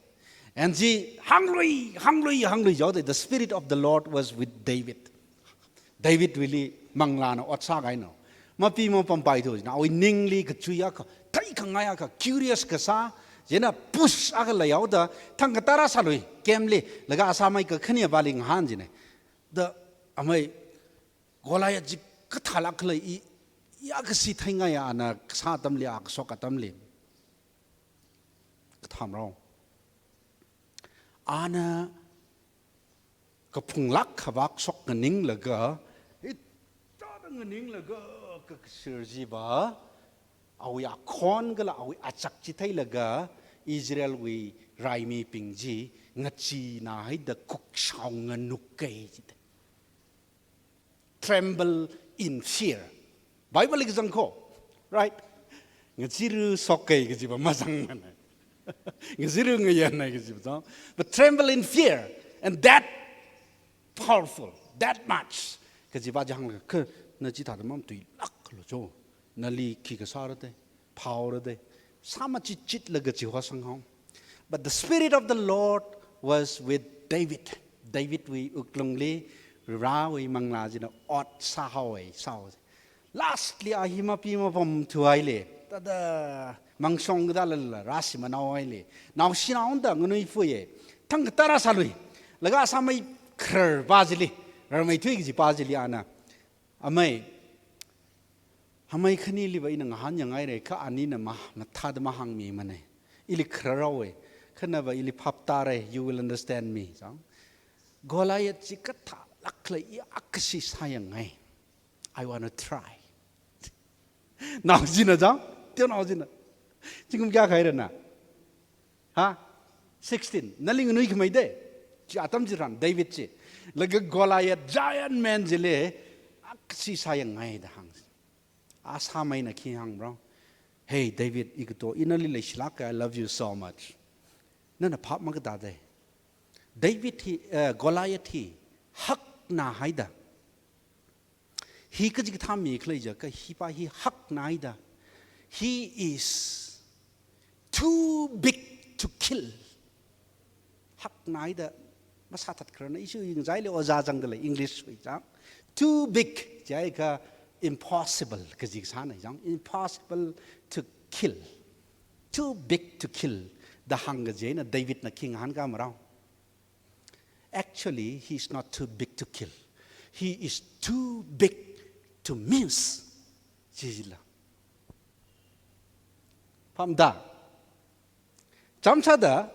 And chi hānglui, hānglui, hānglui jihaoda, "The Spirit of the Lord was with David." David wuili manglāna ot sākahaina. Mapi mapampaithu china, awui ningli kachui akha, theikhangai akha, curious kasā, chieina push akha leihaoda, thangkha tara sālui, camp li, laga asāmei kakhane pāli ngahān china. "Da amei, Goliath chi kathālāk khalei, i, i akha si theingai ana kasā atamli, a kashok atamli." Kathā maro. Ana kaphunglāk khavā kashok nganinglaga, hithāda nganinglaga, ka, kashir chiva, awui akhon kala awui achak chi theilaga, Israelwui raimibing chi, ngacheenā haida kukshao nganuk kahai chi. Tremble in fear. Bible li kazang kho, right? Ngacheeru shokkahai kajiva mazangmana. Ngacheeru ngayanhai kajiva zang. But tremble in fear, and that powerful, that much. Kajiva jang la, kha, na chithāda mamatuilāklu cho. Nali khi kasā rāda, phao rāda, sāmachitchitlaga chihosang haowa. But the Spirit of the Lord was with David. David wui wuklungli, Varewui manglā china ot sāhaowa, sāhaowa. Lastly, a hi mapi mapamthuhaili, thāda mangshong kida lala, rāshi manao haili, naoshinao unda nganui fuiya, thangkha tara sālui, laga asāmei kharar pā chili, rarmeithui kaji pā chili ana, "Amei, hamei khaniliva ina ngahān yangngaira, kha anina ma, mathāda mahāngmimana. Ili khararhaowa, kha nava ili phap tāra, you will understand me." Chang. Goliath chi kathālāk khalei, i akhashi sāyangngai. I wanna try. Nao china chang, teonao china. Zingkum kayākha haira na? Ha? Sixteen. Nali nganuikhamei de. Chi atam chitharan David chi. Laga Goliath, giant man chili, akhashi sāyangngai da hāng. A sāmeina khi hāngra? Hey, David, ikato, ina nali leishilāka, I love you so much. Nana phap makatā de. David hi, eh, Goliath hi, hakna haida. Hi kachikathā mi khalei jiakha, hi pa hi hakna haida. He is too big to kill. Hakna haida, masāthat kharana, ishi ying zaili ojā zangda lei, English wui chang. Too big, jiakha impossible, kaji sāna chang. Impossible to kill. Too big to kill. Da hāng kajina David na khi ngahānkā marao. Actually, he is not too big to kill. He is too big to miss. Jila. Phapda. Chāmsāda,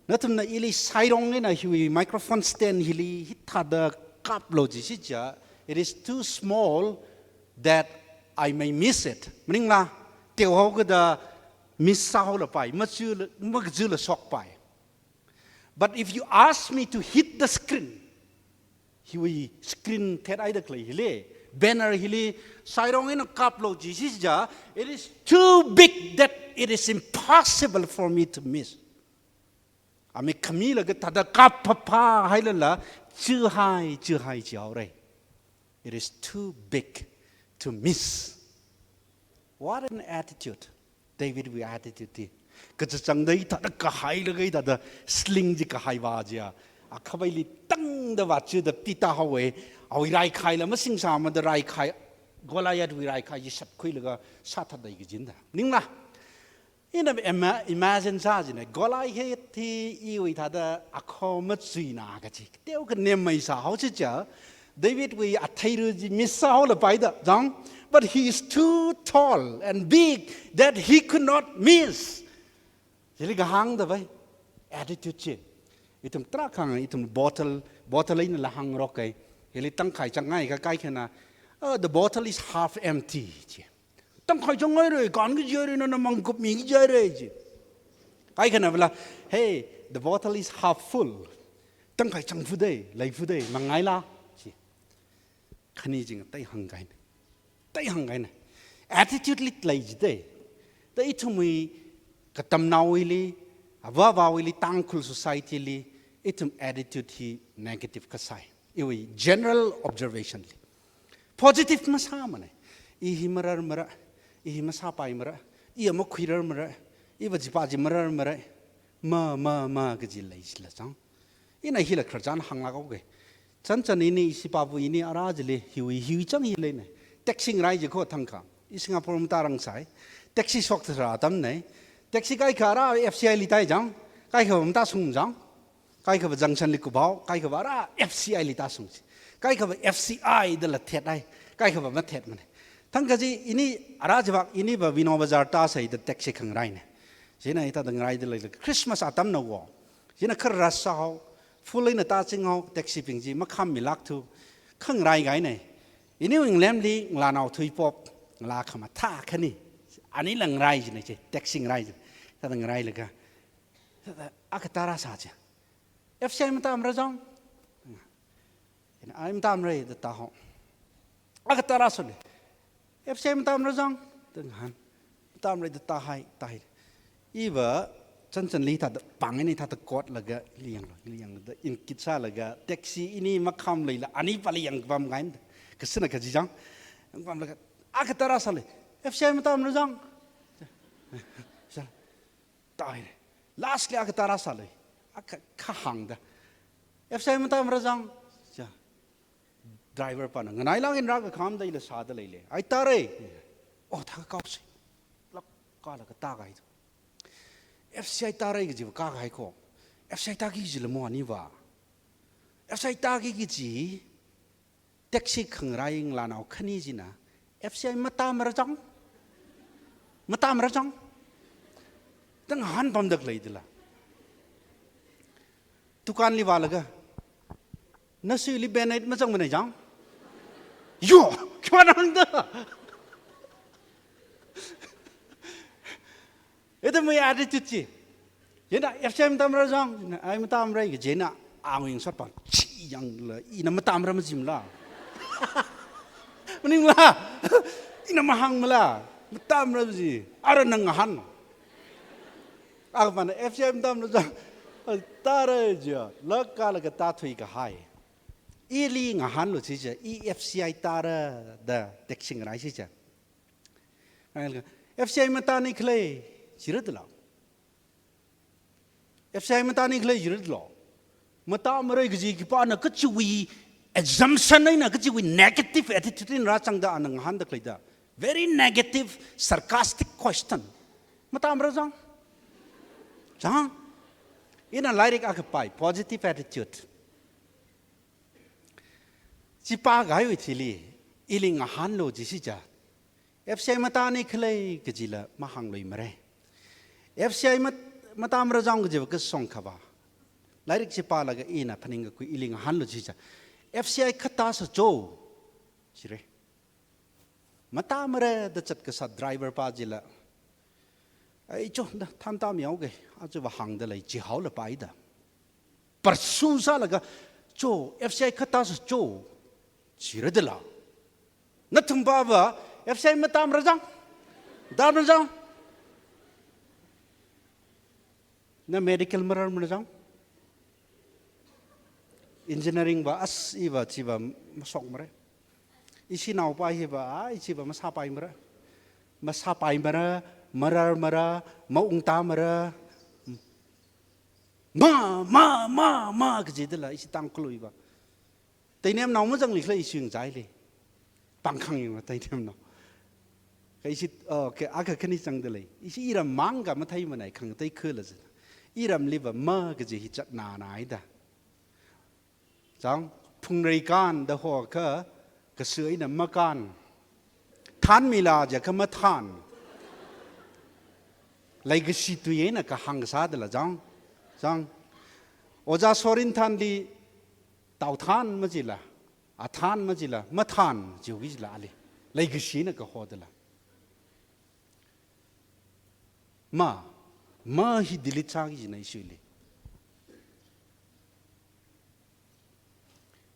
nathumna ili sairong eina hiwui microphone stand hili hithāda kaplu jishi chiakha, it is too small that I may miss it. Maningla, teohaokida miss sāhaolapai, machu la, makajula shokpai. But if you ask me to hit the screen, hiwui screen thet haida khalei hili, banner hili, sairong eina kaplu jishi chiakha, it is too big that it is impossible for me to miss. Ami khami laga thāda kap phapha hailala, chuhai, chuhai chihaora. It is too big to miss. What an attitude. David wui attitude hi. Kachangda hithāda kahai laga hithāda sling chi kahai va chiakha. Akhavaili tangda va chuda pita haowa. Awui raikhai la masingsāmada raikhai. Goliath wui raikhai chi shapkhuilaga sāthatda kajina. Ningla. Ina ima-, imagine sā jina, Goliath hi iwui thāda akho machuina kaji. Teo khanem mai sāhao chiakha, David wui atheiru chi miss sāhaolapai da, chang. But he is too tall and big that he could not miss. Chili kahāngda vai, attitude chi. Ithum tarākha, ithum bottle, bottle einala hāngroka. Hili tangkhai changngai kaikhana, "Oh, the bottle is half empty," chi. "Tangkhai changngaira, kānki jihaira, nana mangkup miki jihaira," chi. Kaikhana vala, "Hey, the bottle is half full. Tangkhai changfuda, leifuda, mangngaila," chi. Khani ching tai hāngkahaina. Tai hāngkahaina. Attitude li lei jida. Da ithumwui katamnaowuili, avāvaowuili, Tangkhul society li, ithum attitude hi negative kasai. Iwui general observation li. Positive masāmana. I hi mararmara, i hi masāpaimara, i makhuirarmara, iva chipa chi mararmara, ma, ma, ma kaji leishila chang. Ina hila khararchan hānglāk haoka. Chanchan ini, ishi papu ini ara chili, hiwui, hiwui chang hi leina. Taxi ngarai jikho thangkha. I Singapore matārangsai. Taxi shok tharā atamna. Taxi kaikha ara F C I li tāi chang. Kaikha matāshung chang. Kaikhava junction li kuphao, kaikhava ara F C I li tāshung chi. Kaikhava F C I dala thethai, kaikhava mathetmana. Thangkha chi ini ara chiva, iniva Vinod Bazar tāsai da taxi khangaraina. China ita da ngaraida leila Christmas atamna wo. China kha rush sāhao, full eina tāchinghao, taxi bing chi makhammilākthu, khangarai kahaina. Iniwui ngalemli ngalānao thuipop, ngalā khamathā khani. Anila ngarai jina chi, taxi ngarai jina. Tada ngarailaga. Tada akha tārāsā chi. F C I matāmara chang. Ina, "Ai, matāmara," da tāhao. Akha tārāsāli. "F C I matāmara chang." Da ngahān. "Matāmara," da tāhai, tāhai. Iva, chanchanli thāda, pāng ini thāda kotlaga, ili yanglu, ili yanglu, da inkit sālaga, taxi ini makham leila, ani pali yangpam kahaina. Kasāna kaji chang. Yangpamlaga, akha tārāsāli. "F C I matāmara chang." Sā. Tāhaira. Lastli akha tārāsāli. Akha, kha hāngda. "F C I matāmara chang." Cha. Driver pana, "Nganailāk eina rākakhamda ila sāda leila." "Ai, tāra." "Oh, thākakaosa." Lāk kālaga tākahai. F C I tāra kajiva kākahai kho. F C I tāki kajila mo aniva. F C I tāki kaji, taxi khangarai ngalānao khani china, "F C I matāmara chang? Matāmara chang?" Da ngahānpamda khalei dila. Dukanli vālaga, Nasuili Band-Aid mazangmana chang. Yo, kya nangda? Ithumwui attitude chi. Yena F C I matamra chang, ai matamra kaji eina awui ngasotpāng chi yangla, ina matamra majimla. Maningla, ina mahāngmala, matamra maji, ara nang ngahān. Akhamana F C I matamra chang, tara jiya, laka laka tāthui kahai. Ili ngahānlu chicha, i F C I tara da text singrai chicha. F C I matāni khalei, jira dala. F C I matāni khalei, jira dala. Matamara kaji khipāna kachiwui assumption eina, kachiwui negative attitude eina rāzangda ana ngahānda khaleida. Very negative, sarcastic question. Matamara chang? Chang? Ina lairik akha pāi, positive attitude. Chi pākahaiwui thili, ili ngahānlu jisi cha. F C I matāni khalei kajila mahāngluimara. F C I mat-, matamara chang kajiva kasong khavā. Lairik chi pālaga ina phaningkakhui ili ngahānlu jisi cha. F C I khatāsa cho. Jira. Matamara da zatkasā driver pā chila. Ai cho, da, thantam yao ke, achuva hāngda lei, jihaola pāi da. Pursue sālaga, cho, F C I khatāsa cho, jira dala. Nathumpava, F C I matamara chang, matamara chang. Na medical mararmara chang. Engineering va, as iva chiva masokmara. Ishi naopa hiva, a, ichiva masāpaimara. Masāpaimara, mararmara, maungtāmara. Ma, ma, ma, ma, kaji dala, ishi Tangkhulwui va. Tainemnao mazangli khalei ishi yangzaili. Pāngkhang yangva tainemnao. Kha ishi, oh, kha akha khani zangda lei. Ishi iram mang kha matheimanei khangatei khala zina. Iramliva ma kaji hi zatnanaida. Chang, phungrei kān da hokha, kasui eina makān. Thanmila jiakha mathān. Leikashi tui eina kahāng kasā dala chang. Chang. Ojā Sorinthanli taothan majila, athan majila, mathān jiu jila ali. Leikashi eina kaho dala. Ma, ma hi delete sāki jina ishiwuili.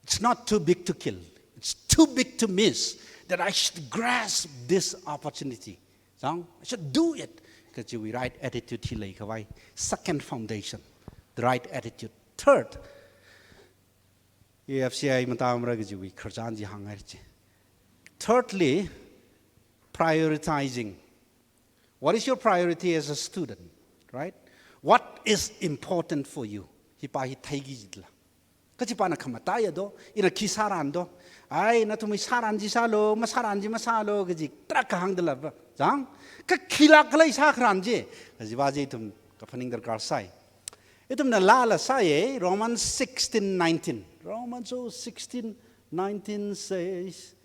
It's not too big to kill. It's too big to miss that I should grasp this opportunity. Chang, I should do it. Kajiwui right attitude hi leikhavai. Second foundation, the right attitude. Third, F C I matamara kajiwui khararchan chi hāngngai chi. Thirdly, prioritizing. What is your priority as a student, right? What is important for you? Hi pā hi theiki jila. Kachipāna khamataiya do, ina khi sāran do. Ai, nathumwui sāran chi sālu, masāran chi masālu, kaji tarākha hāngdala va. Chang, kha khila khalei sākharan chi. Kajiva chi ithum kaphaning darkar sai. Ithumna laala sāye, Romans sixteen nineteen. Romans sixteen nineteen says,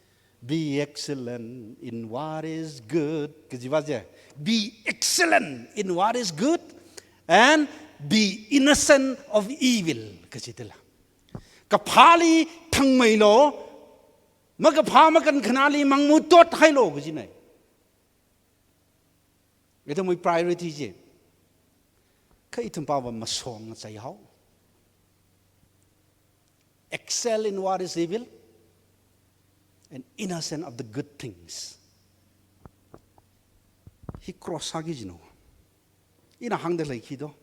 "Be excellent in what is good." Kajiva chi. "Be excellent in what is good and be innocent of evil." Kaji dala. Kaphāli thangmeilu, makaphā makankhanāli mangmutot hailu kajinei. Ithumwui priority chi. Kha ithumpava masong ngacheihao. Excel in what is evil and innocent of the good things. Hi cross sāki jino. Ina hāngda lei khi do.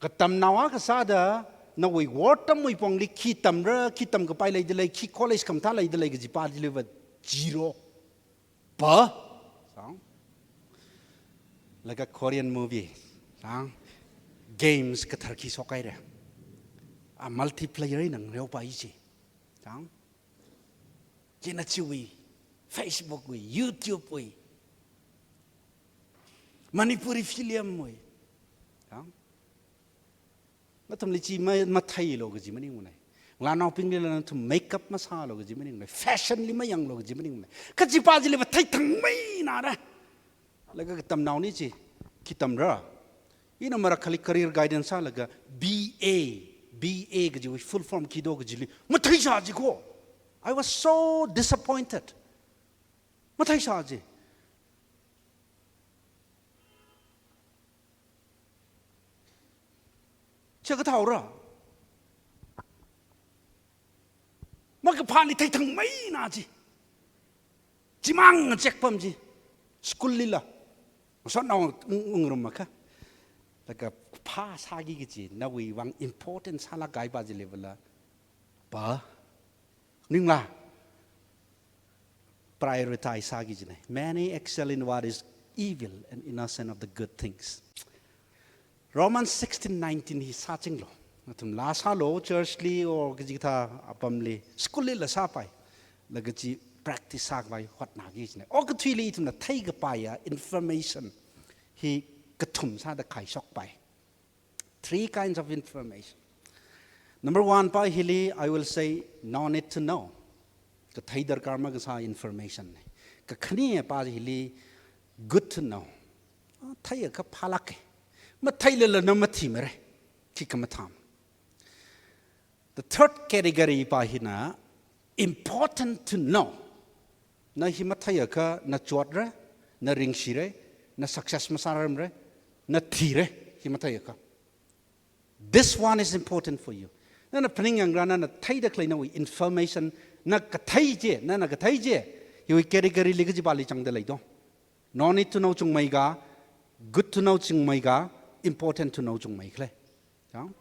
Katamnao akha sāda, nawui wortamwui pongli khi tamra, khi tamkapai leida lei, khi college khamathā leida lei kaji pā chiliva zero. Pa? Chang. Like a Korean movie. Chang. Games kathar khi shokhaira. A multiplayer eina ngareopai chi. Chang. China chiwui, Facebook wui, YouTube wui, Manipuri film wui. Chang. Nathumli chi ma, matheilu kaji maningunei. Ngalānaobinglila nathum makeup masālu kaji maningunei. Fashion li mayanglu kaji maningunei. Kaji pā chiliva theithangmeinara. Laga katamnaoni chi, khi tamra. Ina marakhali career guidance sālaga B A, B A kajiwui full form khi do kajili matheisā ji ko. I was so disappointed. Matheisā ji. Chi kathāora. Makaphāli theithangmeina ji. Chimang ngachek pam ji. School lila. Masot nao ung-, ungrum makha. Laga phāsāki kaji, nawui vang important sālāk kahai pa ji level la. Pa. Ningla. Prioritize sāki kajina. Many excel in what is evil and innocent of the good things. Romans sixteen nineteen hi sāchinglu. Nathum laa sālu, church li or kajikathā apamli, school lila sāpai. Laga chi practice sākhavai hotnāki kajina. Okathuili ithumna theikapaiya information hi kathum sāda khaishokpai. Three kinds of information. Number one pa hili, I will say, no need to know. Kathei darkar makasā information na. Kakhane pa hili, good to know. Ah, theiakha phālāka. Matheilala na mathimara. Khikha mathāmana. The third category pa hina, important to know. Na hi matheiakha na chotra, na ringshira, na success masārarmara, na thira, hi matheiakha. This one is important for you. Nana phaningyāngra, nana theida khalei nawui information, na kathei chi, nana kathei chi, hiwui category li kajipāli zangda lei do. No need to know chungmei ka, good to know chungmei ka, important to know chungmei khala. Chang?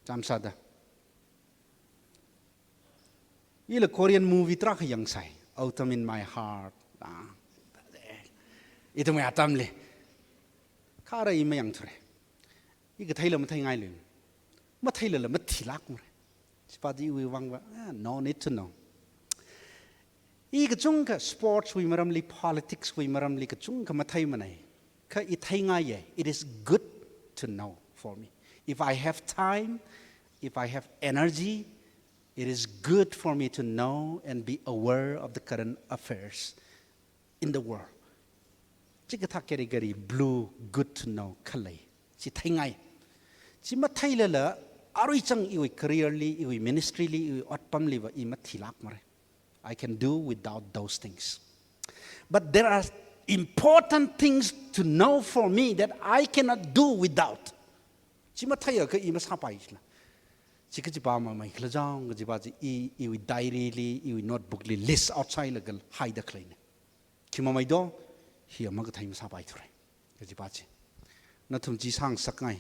Chāmsāda. Ila Korean movie tarākha yangsai. Autumn in My Heart. Ah. Ithumwui atamli. Khara i mayangthura. I katheila matheingailui. Matheilala mathilākmara. Chipa di iwui vang va. Ah, no need to know. I kachungkha sports wui maramli, politics wui maramli kachungkha matheimanei. Kha i theingaiya, it is good to know for me. If I have time, if I have energy, it is good for me to know and be aware of the current affairs in the world. Chikathā category blue, good to know khalei. Chi theingai. Chi matheilala, arui chang iwui career li, iwui ministry li, iwui otpamli va i mathilākmara. I can do without those things. But there are important things to know for me that I cannot do without. Chi matheiakha i masāpai chila. Chi kachipa mamai khala chang, kachipa chi i, iwui diary li, iwui notebook li list out sālaga haida khaleina. Khi mamai do, hi ama kathei masāpaithura. Kachipa chi. Nathum chi sāngasakngai.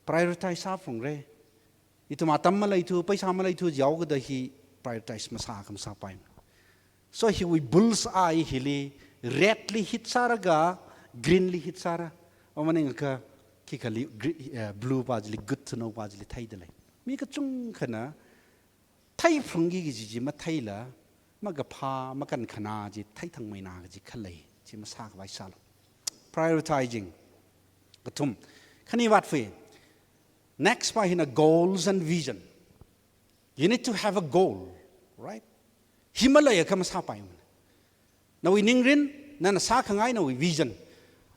Prioritize sāphungra. Ithum atam maleithu, paisa maleithu jihaokida hi prioritize masākha masāpai. So hiwui bullseye hili, red li hit sālaga, green li hit sāra. Amaningakha, khikhali, gre-, eh, blue pa chili, good to know pa chili theida lei. Mi kachungkhana, theiphungki kaji chi matheila, makaphā, makankhana chi theithangmeina kaji khalei, chi masākhavai sālu. Prioritizing. Kathum. Khani vātfui. Next pa hina goals and vision. You need to have a goal, right? Hi maleiakha masāpaimana. Nawui ningrin, nana sākhangai nawui vision.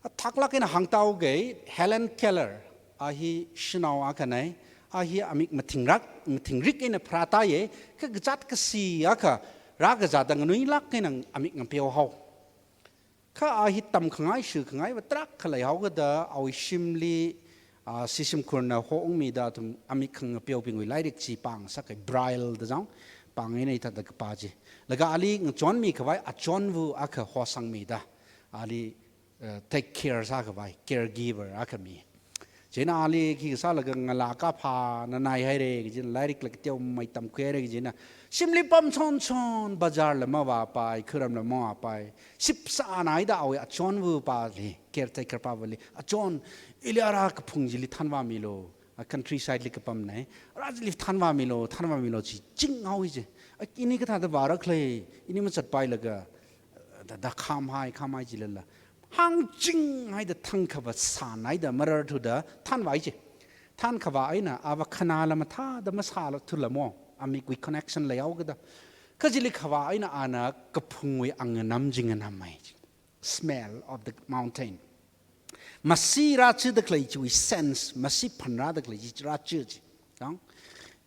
Athaklāk eina hāngtao kei, Helen Keller, a hi shanao akhana, a hi amik mathingrak, mathingrik eina pharātāya, kha kazāt kasi akha, rākazāda nganuilāk eina amik ngapeohao. Kha a hi tamkhangai, shikhangai va tarākha leihaokida, awui shimli, ah, shimkhurna houngmida athum amik khangapeobingwui lairik chi pāngasaka, Braille da chang, pāng eina hithāda kapā chi. Laga ali ngachonmikhavai achonva akha hosangmida, ali, eh, take care sākhavai, caregiver akha mi. Chieina ali khi kasālaga ngalā kaphā nanaihaira, kajina lairik la kateomei tamkhuihaira, kajina shimli pamchonchon, bazar la mavāpai, kharam la mavāpai, shipsānaida awui achonva pali, caretaker pavali, achon, ili ara kaphung chili thanvāmilu, a countryside li kapamnei, ara chili thanvāmilu, thanvāmilu chi chinghaowa chi. A, ini kathāda vāra khalei, ini mazatpailaga, da, da khamhai, khamhai chilala. Hāngchinghaida thangkhavā sānaida mararthuda thanvāi chi. Thankhavā eina ava khanāla mathāda masāla thulamo, amikwui connection leihaokida. Kha chili khavā eina ana kaphungwui anganam chi nganammei chi. Smell of the mountain. Masi rāchida khalei chiwui sense, masi phan rāda khalei chi rāchi chi. Tang?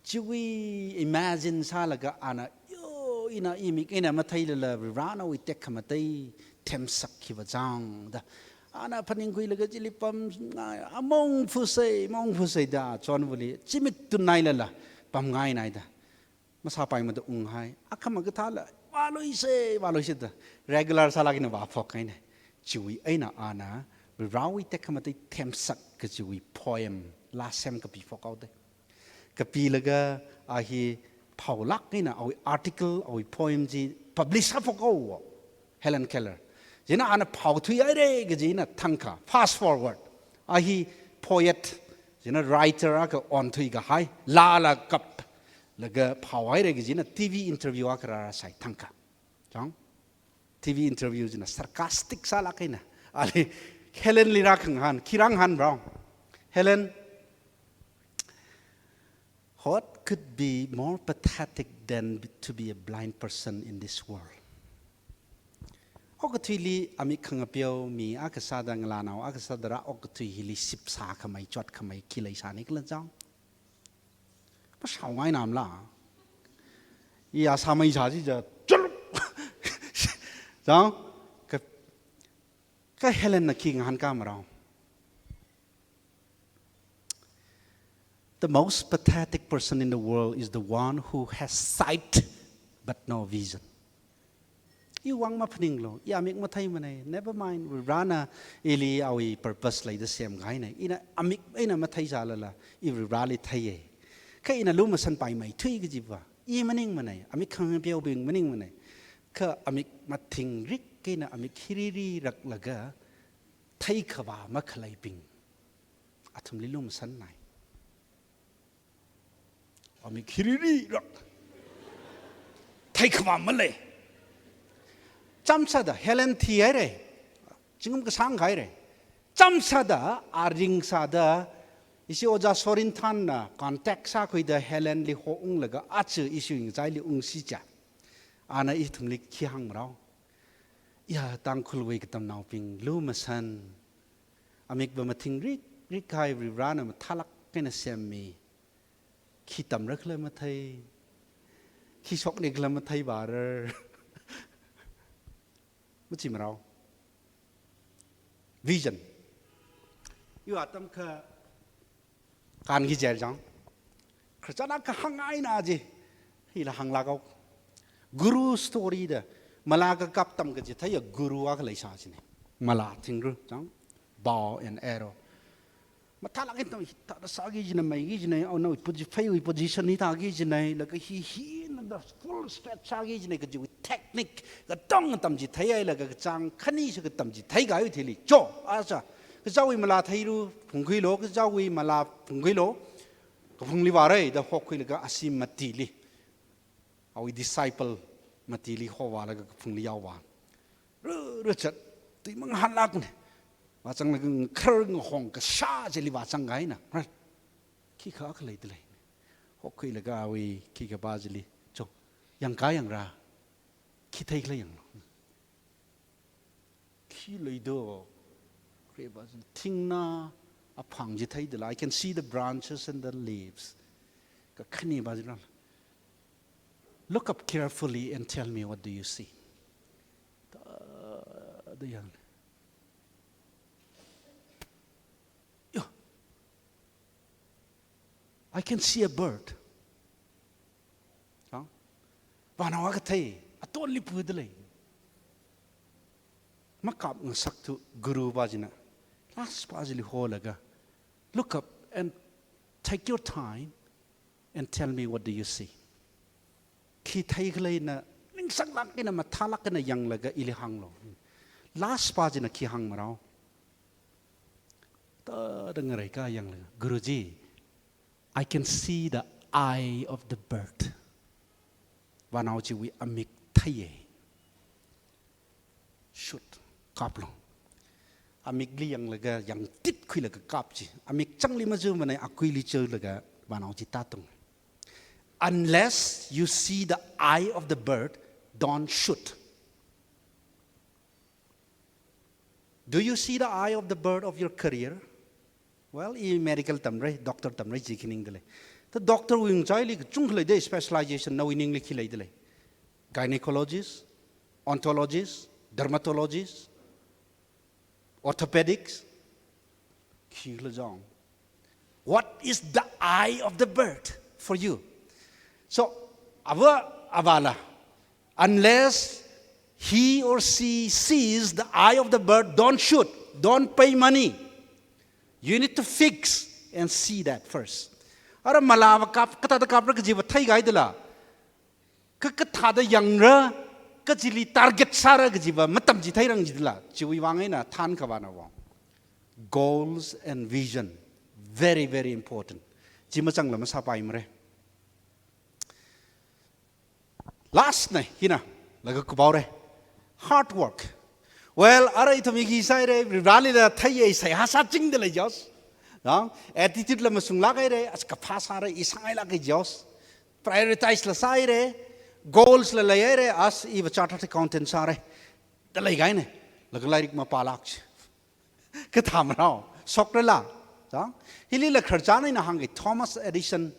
Chiwui imagine sālaga ana, yo, ina imik eina matheilala, Varivarāna awui tekhamatei themsak khiva chang da. Ana phaningkhuilaga chili pamngai, among phusei, mong phusei da, chonvali, chimit tunnailala, pamngainai da. Masāpaimada unghai, akhama kathāla, vāluise, vāluise da. Regular sālāk eina vāphok kahaina. Chiwui eina ana, Varivarāwui tekhamatei themsak kajiwui poem, lāsem kapi phok haoda. Kapilaga a hi phaolāk eina awui article, awui poem chi publish sāphok haowa. Helen Keller. Chieina ana phaothuihaira kaji eina thangkha. Fast forward. A hi poet, chieina writer akha onthuikahai. Lāla kaplaga phaohaira kaji eina T V interview akha rāsai thangkha. Chang? T V interview china sarcastic sālāk eina. Ali Helen li rākhangahān, khi rāngahānrao. Helen, what could be more pathetic than to be a blind person in this world? Okathuili amik khangapeo mi akha sāda, ngalānao akha sāda rā okathui hili sipsākhamei, chotkhamei khi leisāni khala chang? Mashaongainamala. Iya sāmeisā chi ja, churuk. Chang? Ka, ka Helen na khi ngahānkā marao. The most pathetic person in the world is the one who has sight but no vision. Iwui vang maphaninglu, i amik matheimanei, never mind, Varivarāna ili awui purpose leida semkahainei, ina amik eina matheisālala, i Varivarāli theiye. Kha ina lumashanpaimeithui kajiva, i maningmanei, amik khangapeobing maningmanei. Kha amik mathingrik eina amik hiriri raklaga, theikhavā makhaleibing athumli lumashannai. Amik hiriri rak. Theikhavā malei. Chāmsāda Helen thihaira. Zingkum kasāng khaira. Chāmsāda, a ringsāda, ishi Ojā Sorinthanna contact sākhuida Helenli hounglaga aja ishi ngachaili ungsi cha. Ana ithumli khi hāng marao. Ya Tangkhulwui katamnaobing lumashan. Amikva mathingrik, rik kahai Varivarāna mathālāk eina semmi. Khi tamra khala mathei. Khi shokni khala mathei vārar. Machi marao. Vision. Iwui atam kha kanki jer chang. Khararchan akha hāngngaina chi. Hila hānglāk haowa. Guru story da. Mala kakap tamkachitheiya guru akha leisā chine. Mala thingru chang. Bow and arrow. Mathālāk eina tam hithāda sāki kajina, maiki kajina, oh no, posi-, pheiwui position hithāki kajina, laga hi, hina da full stretch sāki kajina, kajiwui technique, katong tamchithei hailaga kachāng khani sā katamchithei kahai thili. Cho, acha, kachāwui mala theiru, phungkhuilu, kachāwui mala phungkhuilu, kaphungli vārai da hokhuilaga ashi matili. Awui disciple matili hovālaga kaphungli yaovā. Ru, ru chat, tui mangahānlākne. Vāzanglaga ngakhar ngahong kashā chili vāzang kahaina. Right? Khikha khalei dalei. Hokhuilaga awui khikha pa chili. Cho, yangkā yangra. Khi theikhala yanglu. Khi leido. Kre pa chili. Thingna aphang chi theidala. I can see the branches and the leaves. Kakhane pa chili. Look up carefully and tell me what do you see. Ta, da yang. Yo. I can see a bird. Ha? Vānao akha thei, atonli puda lei. Makapngasakthu guru pa china. Last pa chili holaga. Look up and take your time and tell me what do you see. Khi theikhala eina, ningsanglāk eina, mathālāk eina yanglaga ili hānglu. Last pa china khi hāng marao. Ta da ngareikā yanglaga. Guruji, I can see the eye of the bird. Vānao chiwui amik theiye. Shoot, kaplu. Amikli yanglaga, yangtit khuilaga kap chi. Amik changli machumanei, akuili chulaga vānao chi tātung. Unless you see the eye of the bird, don't shoot. Do you see the eye of the bird of your career? Well, i medical tamra, doctor tamra ji khaningdalei. The doctor wui ngachaili kachungkha leidalei, specialization nawui ningli khi leidalei. Gynecologist, oncologists, dermatologists, orthopedics, khi khala jong. What is the eye of the bird for you? So, ava avāla, unless he or she sees the eye of the bird, don't shoot, don't pay money. You need to fix and see that first. Ara malāva kap, kathāda kapra kajiva theigaidala, ka, kathāda yangra, kachili target sāra kajiva matam chi theirang jidala, chiwui vang eina thankhavana vang. Goals and vision, very, very important. Chi machangla masāpaimara. Last na, hina, laga kupaora. Hard work. Well, ara ithum hi khi sāhaira, Varivarālila theiya, seihā sāchingdalei jihaosa. Attitude la masunglāk haira, as kaphā sāra, i sāngailāka jihaosa. Prioritize la sāhaira, goals la leihaira, as iva chartered accountant sāra. Da leikahaina, laga lairik mapālāk chi. Kathāmarao, shokrala. Chang? Hilila khararchan eina hāngkahai Thomas Edison.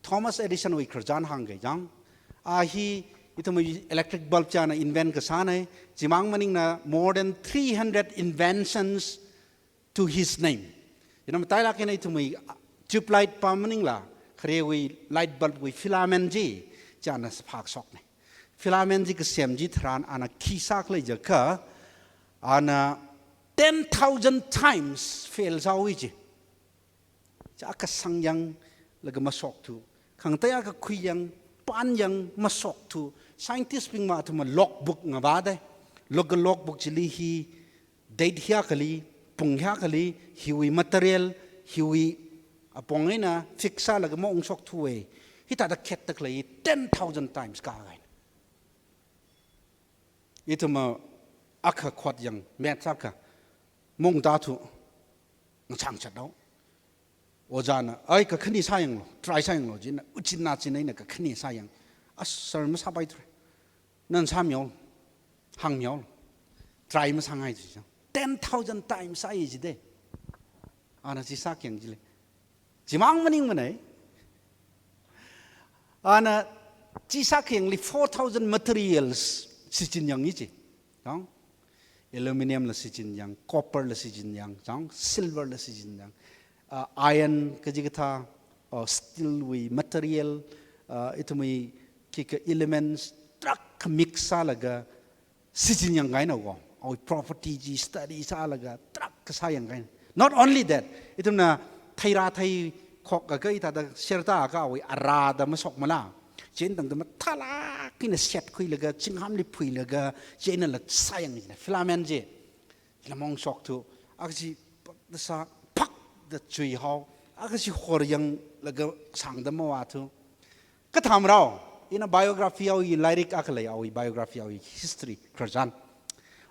Thomas Edison wui khararchan hāngkahai chang. A hi, ithumwui electric bulb china invent kasāna, chimang maningla more than three hundred inventions to his name. Ina matailāk eina ithumwui tube light pam maningla, kharewui light bulb wui filament chi, china phākashokna. Filament chi kasem chitharan ana khi sākhala jiakha, ana ten thousand times fail sāhaowa ji. Chi akha sangyang laga mashokthu. Khangatei akha khuiyang, panyang mashokthu. Scientist bingva athumva logbook ngavādalei. Laga logbook chili hi date hiyākhali, pung hiyākhali, hiwui material, hiwui apong eina fix sālaga maungshokthuwa. Hithāda khetda khalei ten thousand times kāhaina. Ithumva akha khot yang, maths akha, maungtāthu, ngachang chathaowa. Ojāna, ai, kakhane sāyanglu, try sāyanglu, jina, uchinna china ina kakhane sāyang. As sir masāpaithura. Nana sāmihaolu, hāngmihaolu. Try masāngai ji. Ten thousand times sāya jida. Ana chi sākhayang chili. Chimang maningmana. Ana chi sākhayangli four thousand materials shichinyanga ji. Chang? Aluminium la shichinyang, copper la shichinyang, chang? Silver la shichinyang. Ah, iron kajikathā, ah, steel wui material, ah, ithumwui khikha elements, tarākha mix sālaga shichinyang kahaina ko. Awui property chi study sālaga tarākha sāyang kahaina. Not only that, ithumna theirā theikhok akha hithāda sherda akha awui arāda mashokmala. Chieina tangda mathālāk eina shetkhuilaga, chinghamli phuilaga, chieina la sāyang jina. Filament chi. Chila maungshokthu, akha chi phakda sā, phakda chuihao, akha chi horyanglaga sāngda mavāthu. Kathāmarao, ina biography awui lairik akha lei, awui biography awui history, khararchan.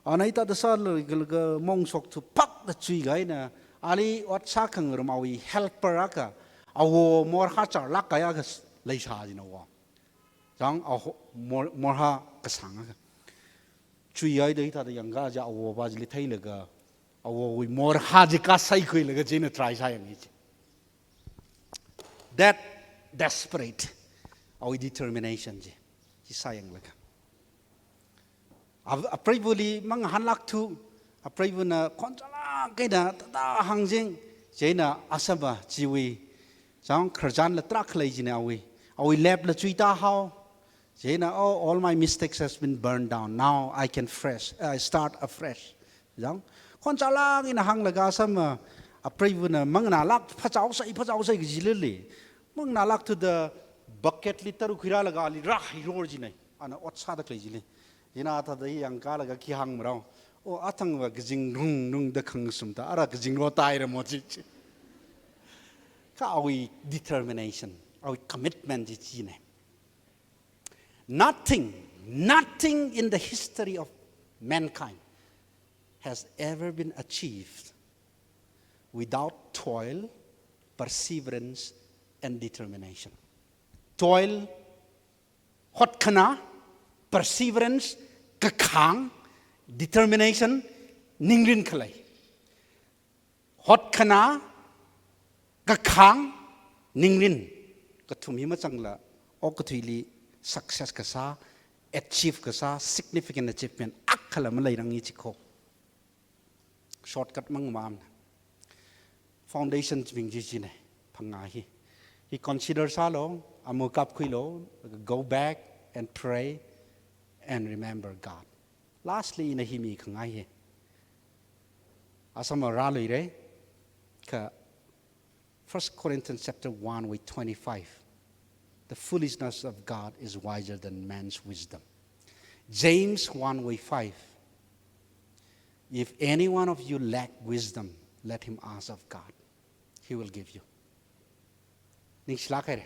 Ana hithāda sālaga maungshokthu phakda chuikahaina, ali ot sākhangarum awui helper akha, awo morhā charlāk kahai akha leisā jina wo. Chang, awo mor-, morhā kasāng akha. Chuihaida hithāda yangkā ja awo va chili theilaga, awowui morhā chi kasai khuilaga chieina try sāyanga ji. That desperate, awui determination chi, chi sāyanglaga. A-, apreivali mangahānlākthu, apreivana khonchālāk eina thāda hāngching, chieina asāva chiwui, chang khararchanla tarākha lei jina awui, awui lab la chuitāhao, chieina, "Oh, all my mistakes has been burned down. Now I can fresh, I start afresh." Chang, khonchālāk eina hānglaga asāva, apreivana manganālāk, phāchaosai, phāchaosai kajilili. Manganālākthuda bucket li tara khuirālaga ali rāhairor jina. Ana ot sāda khalei chili. Chieina thāda yangkālaga khi hāngmarao. Oh, athangva kazing rungrungda khangasumda, ara kazing rotaira mo chi chi. Kha awui determination, awui commitment chi china. Nothing, nothing in the history of mankind has ever been achieved without toil, perseverance, and determination. Toil, hotkhana, perseverance, kakhāng, determination, Ningrin khalei. Hotkhana, kakhang, ningrin. Kathum hi machangla, okathuili success kasā, achieve kasā, significant achievement akhala maleirang i chiko. Shortcut mang mamna. Foundation chiming jijine, phangā hi. Hi consider sālo, amu kapkhuilo, go back and pray and remember God. Lastly, ina hi mikhangai hi. Asam rāluire, kha First Corinthians chapter one wui twenty-five. The foolishness of God is wiser than man's wisdom. James one wui five. If any one of you lack wisdom, let him ask of God. He will give you. Ningshilāk haire.